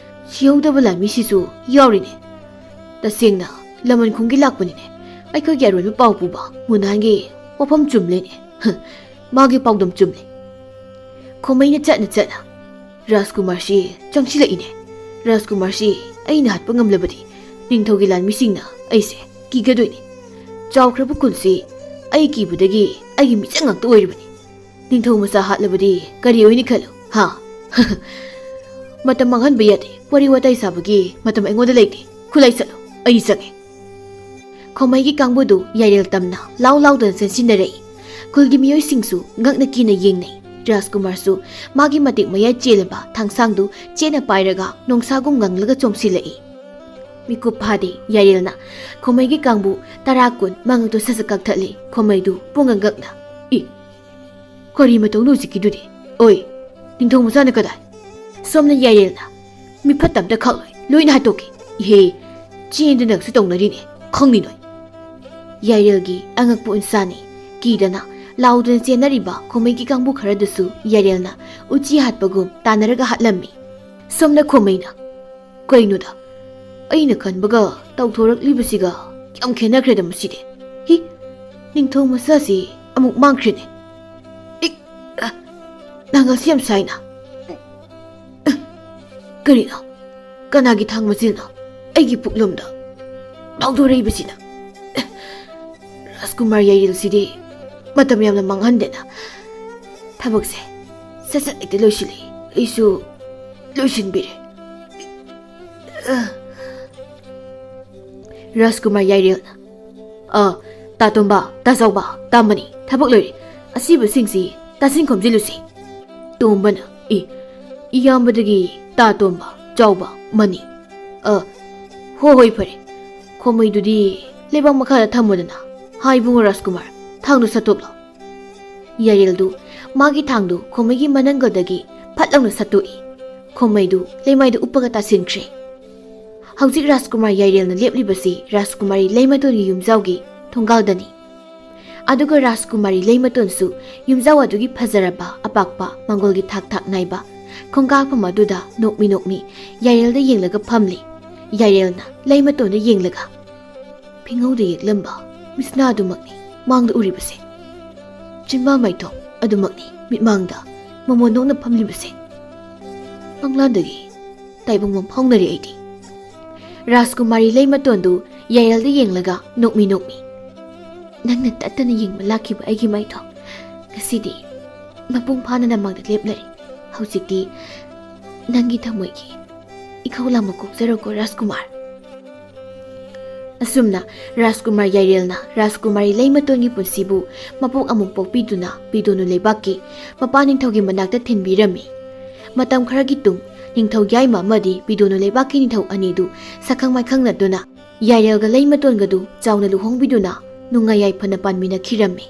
ꯁꯤꯍꯧꯗꯕ ꯂꯥꯟꯃꯤꯁꯤꯁꯨ ꯌꯥꯎꯔꯤꯅꯦ꯫ ꯇꯁꯦꯡꯅ ꯂꯃꯟ ꯈꯨꯝꯒꯤ ꯂꯥꯛꯄꯅꯤꯅꯦ꯫ ꯑꯩꯈꯣꯏꯒꯤ ꯑꯔꯣꯏꯕ ꯄꯥꯎ ꯄꯨꯕ ꯃꯨꯅꯥꯟꯒꯤ ꯋꯥꯐꯝ ꯆꯨꯝꯂꯦꯅꯦ꯫ ꯍ, ꯃꯥꯒꯤ ꯄꯥꯎꯗꯝ ꯆꯨꯝꯂꯦ꯫" ꯈꯣꯃꯩꯅ ꯆꯠꯅ ꯆꯠꯅ, "ꯔꯥꯖꯀꯨꯃꯥꯔꯁꯤ ꯆꯪꯁꯤꯜꯂꯛꯏꯅꯦ꯫ ꯔꯥꯖꯀꯨꯃꯥꯔꯁꯤ ꯑꯩꯅ ꯍꯥꯠꯄ ꯉꯝꯂꯕꯗꯤ ꯅꯤꯡꯊꯧꯒꯤ ꯂꯥꯟꯃꯤꯁꯤꯡꯅ ꯑꯩꯁꯦ ꯀꯤꯒꯗꯣꯏꯅꯤ꯫ ꯆꯥꯎꯈ꯭ꯔꯕ ꯈꯨꯜꯁꯤ ꯑꯩ ꯀꯤꯕꯗꯒꯤ ꯑꯩꯒꯤ ꯃꯤꯆꯪ ꯉꯥꯛꯇ ꯑꯣꯏꯔꯤꯕꯅꯤ꯫ ꯅꯤꯡꯊꯧ ꯃꯆꯥ ꯍꯥꯠꯂꯕꯗꯤ ꯀꯔꯤ ꯑꯣꯏꯅꯤ ꯈꯜꯂꯨ, ꯍꯥ?" "ꯃꯇꯝ ꯃꯥꯡꯍꯟꯕ ꯌꯥꯗꯦ꯫ ꯋꯥꯔꯤ ꯋꯥꯇꯥꯏ ꯁꯥꯕꯒꯤ ꯃꯇꯝ ꯑꯩꯉꯣꯟꯗ ꯂꯩꯇꯦ꯫ ꯈꯨꯠꯂꯥꯏ ꯆꯠꯂꯣ, ꯑꯩ ꯆꯪꯉꯦ꯫" ꯈꯣꯃꯩꯒꯤ ꯀꯥꯡꯕꯨꯗꯨ ꯌꯥꯏꯔꯦꯜ ꯇꯝꯅ ꯂꯥꯎ ꯂꯥꯎꯗꯅ ꯆꯦꯟꯁꯤꯟꯅꯔꯛꯏ꯫ ꯈꯨꯜꯒꯤ ꯃꯤꯑꯣꯏꯁꯤꯡꯁꯨ ꯉꯛꯅ ꯀꯤꯅ ꯌꯦꯡꯅꯩ꯫ ꯔꯥꯖꯀꯨꯃꯥꯔꯁꯨ ꯃꯥꯒꯤ ꯃꯇꯤꯛ ꯃꯌꯥꯏ ꯆꯦꯜꯂꯕ ꯊꯥꯡꯁꯥꯡꯗꯨ ꯆꯦꯠꯅ ꯄꯥꯏꯔꯒ ꯅꯣꯡꯁꯥꯒꯨꯝ ꯉꯪꯂꯒ ꯆꯣꯡꯁꯤꯜꯂꯛꯏ꯫ ꯃꯤꯀꯨꯞ ꯐꯥꯗꯦ, ꯌꯥꯏꯔꯦꯜꯅ ꯈꯣꯃꯩꯒꯤ ꯀꯥꯡꯕꯨ ꯇꯔꯥ ꯀꯨꯟ ꯃꯉꯛꯇꯨ ꯁꯠ ꯁꯠ ꯀꯛꯊꯠꯂꯤ꯫ ꯈꯣꯃꯩꯗꯨ ꯄꯨꯡꯉꯛ ꯉꯛꯅ, "ꯏ, ꯀꯔꯤ ꯃꯇꯧꯅꯣ ꯍꯧꯖꯤꯛꯀꯤꯗꯨꯗꯤ? ꯑꯣꯏ, ꯅꯤꯡꯊꯧ ꯃꯆꯥꯅ ꯀꯗꯥꯏ? ꯁꯣꯝꯅ ꯌꯥꯏꯔꯦꯜꯅ ꯃꯤꯐꯠꯇ ꯑꯝꯇ ꯈꯥꯛꯂꯣꯏ, ꯂꯣꯏꯅ ꯍꯥꯠꯇꯣꯛꯀꯦ꯫ ꯏꯍꯦ, ꯆꯦꯟꯗꯅꯁꯨ ꯇꯧꯅꯔꯤꯅꯦ, ꯈꯪꯅꯤ ꯅꯣꯏ꯫ ꯌꯥꯏꯔꯦꯜꯒꯤ ꯑꯉꯛꯄ ꯎꯟꯁꯥꯅꯤ꯫ ꯀꯤꯗꯅ ꯂꯥꯎꯗꯨꯅ ꯆꯦꯟꯅꯔꯤꯕ ꯈꯣꯃꯩꯒꯤ ꯀꯥꯡꯕꯨ ꯈꯔꯗꯨꯁꯨ ꯌꯥꯏꯔꯦꯜꯅ ꯎꯆꯤ ꯍꯥꯠꯄꯒꯨꯝ ꯇꯥꯟꯅꯔꯒ ꯍꯥꯠꯂꯝꯃꯤ꯫ ꯁꯣꯝꯅ ꯈꯣꯃꯩꯅ, "ꯀꯩꯅꯣꯗ, ꯑꯩꯅ ꯈꯟꯕꯒ ꯇꯧꯊꯣꯔꯛꯂꯤꯕꯁꯤꯒ ꯌꯥꯝ ꯈꯦꯠꯅꯈ꯭ꯔꯦꯗ ꯃꯁꯤꯗꯤ꯫ ꯍꯤ, ꯅꯤꯡꯊꯧ ꯃꯆꯥꯁꯤ ꯑꯃꯨꯛ ꯃꯥꯡꯈ꯭ꯔꯦꯅꯦ꯫ ꯏꯛ, ꯑ, ꯅꯥꯉꯜꯁꯤ ꯌꯥꯝ ꯁꯥꯏꯅ꯫ ꯑ, ꯀꯔꯤꯅꯣ? ꯀꯅꯥꯒꯤ ꯊꯥꯡ ꯃꯆꯤꯟꯅꯣ ꯑꯩꯒꯤ ꯄꯨꯛꯂꯣꯝꯗ ꯂꯥꯎꯊꯣꯔꯛꯏꯕꯁꯤꯅ?" ꯑ, ꯔꯥꯖꯀꯨꯃꯥꯔ ꯌꯥꯏꯔꯦꯜꯁꯤꯗꯤ ꯃꯇꯝ ꯌꯥꯝꯅ ꯃꯥꯡꯍꯟꯗꯦꯅ ꯊꯕꯛꯁꯦ ꯁꯠ ꯁꯠ ꯍꯦꯛꯇ ꯂꯣꯏꯁꯤꯜꯂꯤ꯫ ꯑꯩꯁꯨ ꯂꯣꯏꯁꯤꯟꯕꯤꯔꯦ꯫ ꯔꯥꯖꯀꯨꯃꯥꯔ ꯌꯥꯏꯔꯦꯜꯅ, "ꯑ, ꯇꯥ ꯇꯣꯝꯕ, ꯇꯥ ꯆꯥꯎꯕ, ꯇꯥ ꯃꯅꯤ, ꯊꯕꯛ ꯂꯣꯏꯔꯦ꯫ ꯑꯁꯤꯕꯁꯤꯡꯁꯤ ꯇꯥꯁꯤꯟ ꯈꯣꯝꯖꯤꯜꯂꯨꯁꯤ꯫" ꯇꯣꯝꯕꯅ, "ꯏ, ꯏꯌꯥꯝꯕꯗꯒꯤ ꯇꯥ ꯇꯣꯝꯕ, ꯆꯥꯎꯕ, ꯃꯅꯤ꯫ ꯑ, ꯍꯣ ꯍꯣꯏ ꯐꯔꯦ꯫ ꯈꯣꯃꯩꯗꯨꯗꯤ ꯂꯩꯕꯥꯛ ꯃꯈꯥꯗ ꯊꯝꯃꯨꯗꯅ꯫ ꯍꯥꯏ ꯏꯕꯨꯡꯉꯣ ꯔꯥꯖꯀꯨꯃꯥꯔ, ꯊꯥꯡꯗꯨ ꯁꯠꯇꯣꯛꯂꯣ꯫" ꯌꯥꯏꯔꯦꯜꯗꯨ ꯃꯥꯒꯤ ꯊꯥꯡꯗꯨ ꯈꯣꯃꯩꯒꯤ ꯃꯅꯪꯒꯜꯗꯒꯤ ꯐꯠ ꯂꯥꯎꯅ ꯁꯠꯇꯣꯛꯏ꯫ ꯈꯣꯃꯩꯗꯨ ꯂꯩꯃꯥꯏꯗ ꯎꯞꯄꯒ ꯇꯥꯁꯤꯟꯈ꯭ꯔꯦ꯫ ꯍꯧꯖꯤꯛ ꯔꯥꯖꯀꯨꯃꯥꯔ ꯌꯥꯏꯔꯦꯜꯅ ꯂꯦꯞꯂꯤꯕꯁꯤ ꯔꯥꯖꯀꯨꯃꯥꯔꯤ ꯂꯩꯃꯇꯣꯟꯒꯤ ꯌꯨꯝꯖꯥꯎꯒꯤ ꯊꯣꯡꯒꯥꯜꯗꯅꯤ꯫ ꯑꯗꯨꯒ ꯔꯥꯖꯀꯨꯃꯥꯔꯤ ꯂꯩꯃꯇꯣꯟꯁꯨ ꯌꯨꯝꯖꯥꯎ ꯑꯗꯨꯒꯤ ꯐꯖꯔꯕ ꯑꯄꯥꯛꯄ ꯃꯪꯒꯣꯜꯒꯤ ꯊꯥꯛ ꯊꯥꯛ ꯅꯥꯏꯕ ꯈꯣꯡꯀꯥꯞꯐꯝ ꯑꯗꯨꯗ ꯅꯣꯛꯃꯤ ꯅꯣꯛꯃꯤ ꯌꯥꯏꯔꯦꯜꯗ ꯌꯦꯡꯂꯒ ꯐꯝꯂꯤ꯫ ꯌꯥꯏꯔꯦꯜꯅ ꯂꯩꯃꯇꯣꯟꯗ ꯌꯦꯡꯂꯒ, ꯐꯤꯉꯧꯗ ꯌꯦꯛꯂꯝꯕ ꯃꯤꯠꯁꯅꯥ ꯑꯗꯨꯃꯛꯅꯤ ꯃꯥꯡꯗ ꯎꯔꯤꯕꯁꯦ꯫ ꯆꯤꯟꯕꯥ ꯃꯥꯏꯊꯣꯡ ꯑꯗꯨꯃꯛꯅꯤ ꯃꯤꯠꯃꯥꯡꯗ ꯃꯃꯣꯟ ꯅꯣꯛꯅ ꯐꯝꯂꯤꯕꯁꯦ꯫ ꯃꯪꯂꯥꯟꯗꯒꯤ ꯇꯥꯏꯕꯪ ꯃꯪ ꯐꯥꯎꯅꯔꯦ ꯑꯩꯗꯤ꯫ ꯔꯥꯖꯀꯨꯃꯥꯔꯤ ꯂꯩꯃꯇꯣꯟꯗꯨ ꯌꯥꯏꯔꯦꯜꯗ ꯌꯦꯡꯂꯒ ꯅꯣꯛꯃꯤ ꯅꯣꯛꯃꯤ, "ꯅꯪꯅ ꯇꯠꯇꯅ ꯌꯦꯡꯕ ꯂꯥꯛꯈꯤꯕ ꯑꯩꯒꯤ ꯃꯥꯏꯊꯣꯡ ꯉꯁꯤꯗꯤ ꯃꯄꯨꯡ ꯐꯥꯅ ꯅꯃꯥꯡꯗ ꯂꯦꯞꯂꯔꯦ꯫ ꯍꯧꯖꯤꯛꯇꯤ ꯅꯪꯒꯤ ꯊꯃꯣꯏꯒꯤ ꯏꯈꯧ ꯂꯥꯡꯕ ꯀꯣꯛꯆꯔꯣꯀꯣ ꯔꯥꯖꯀꯨꯃꯥꯔ꯫" ꯑꯁꯨꯝꯅ ꯔꯥꯖꯀꯨꯃꯥꯔ ꯌꯥꯏꯔꯦꯜꯅ ꯔꯥꯖꯀꯨꯃꯥꯔꯤ ꯂꯩꯃꯇꯣꯟꯒꯤ ꯄꯨꯟꯁꯤꯕꯨ ꯃꯄꯣꯛ ꯑꯃꯨꯛ ꯄꯣꯛꯄꯤꯗꯨꯅ ꯕꯤꯗꯣꯅꯨ ꯂꯩꯕꯥꯛꯀꯤ ꯃꯄꯥ ꯅꯤꯡꯊꯧꯒꯤ ꯃꯅꯥꯛꯇ ꯊꯤꯟꯕꯤꯔꯝꯃꯤ꯫ ꯃꯇꯝ ꯈꯔꯒꯤ ꯇꯨꯡ ꯅꯤꯡꯊꯧ ꯌꯥꯏꯃ ꯑꯃꯗꯤ ꯕꯤꯗꯣꯅꯨ ꯂꯩꯕꯥꯛꯀꯤ ꯅꯤꯡꯊꯧ ꯑꯅꯤꯗꯨ ꯁꯛꯈꯪ ꯃꯥꯏꯈꯪꯅꯗꯨꯅ ꯌꯥꯏꯔꯦꯜꯒ ꯂꯩꯃꯇꯣꯟꯒꯗꯨ ꯆꯥꯎꯅ ꯂꯨꯍꯣꯡꯕꯤꯗꯨꯅ ꯅꯨꯡꯉꯥꯏ ꯌꯥꯏꯐꯅ ꯄꯥꯟꯃꯤꯟꯅꯈꯤꯔꯝꯃꯤ꯫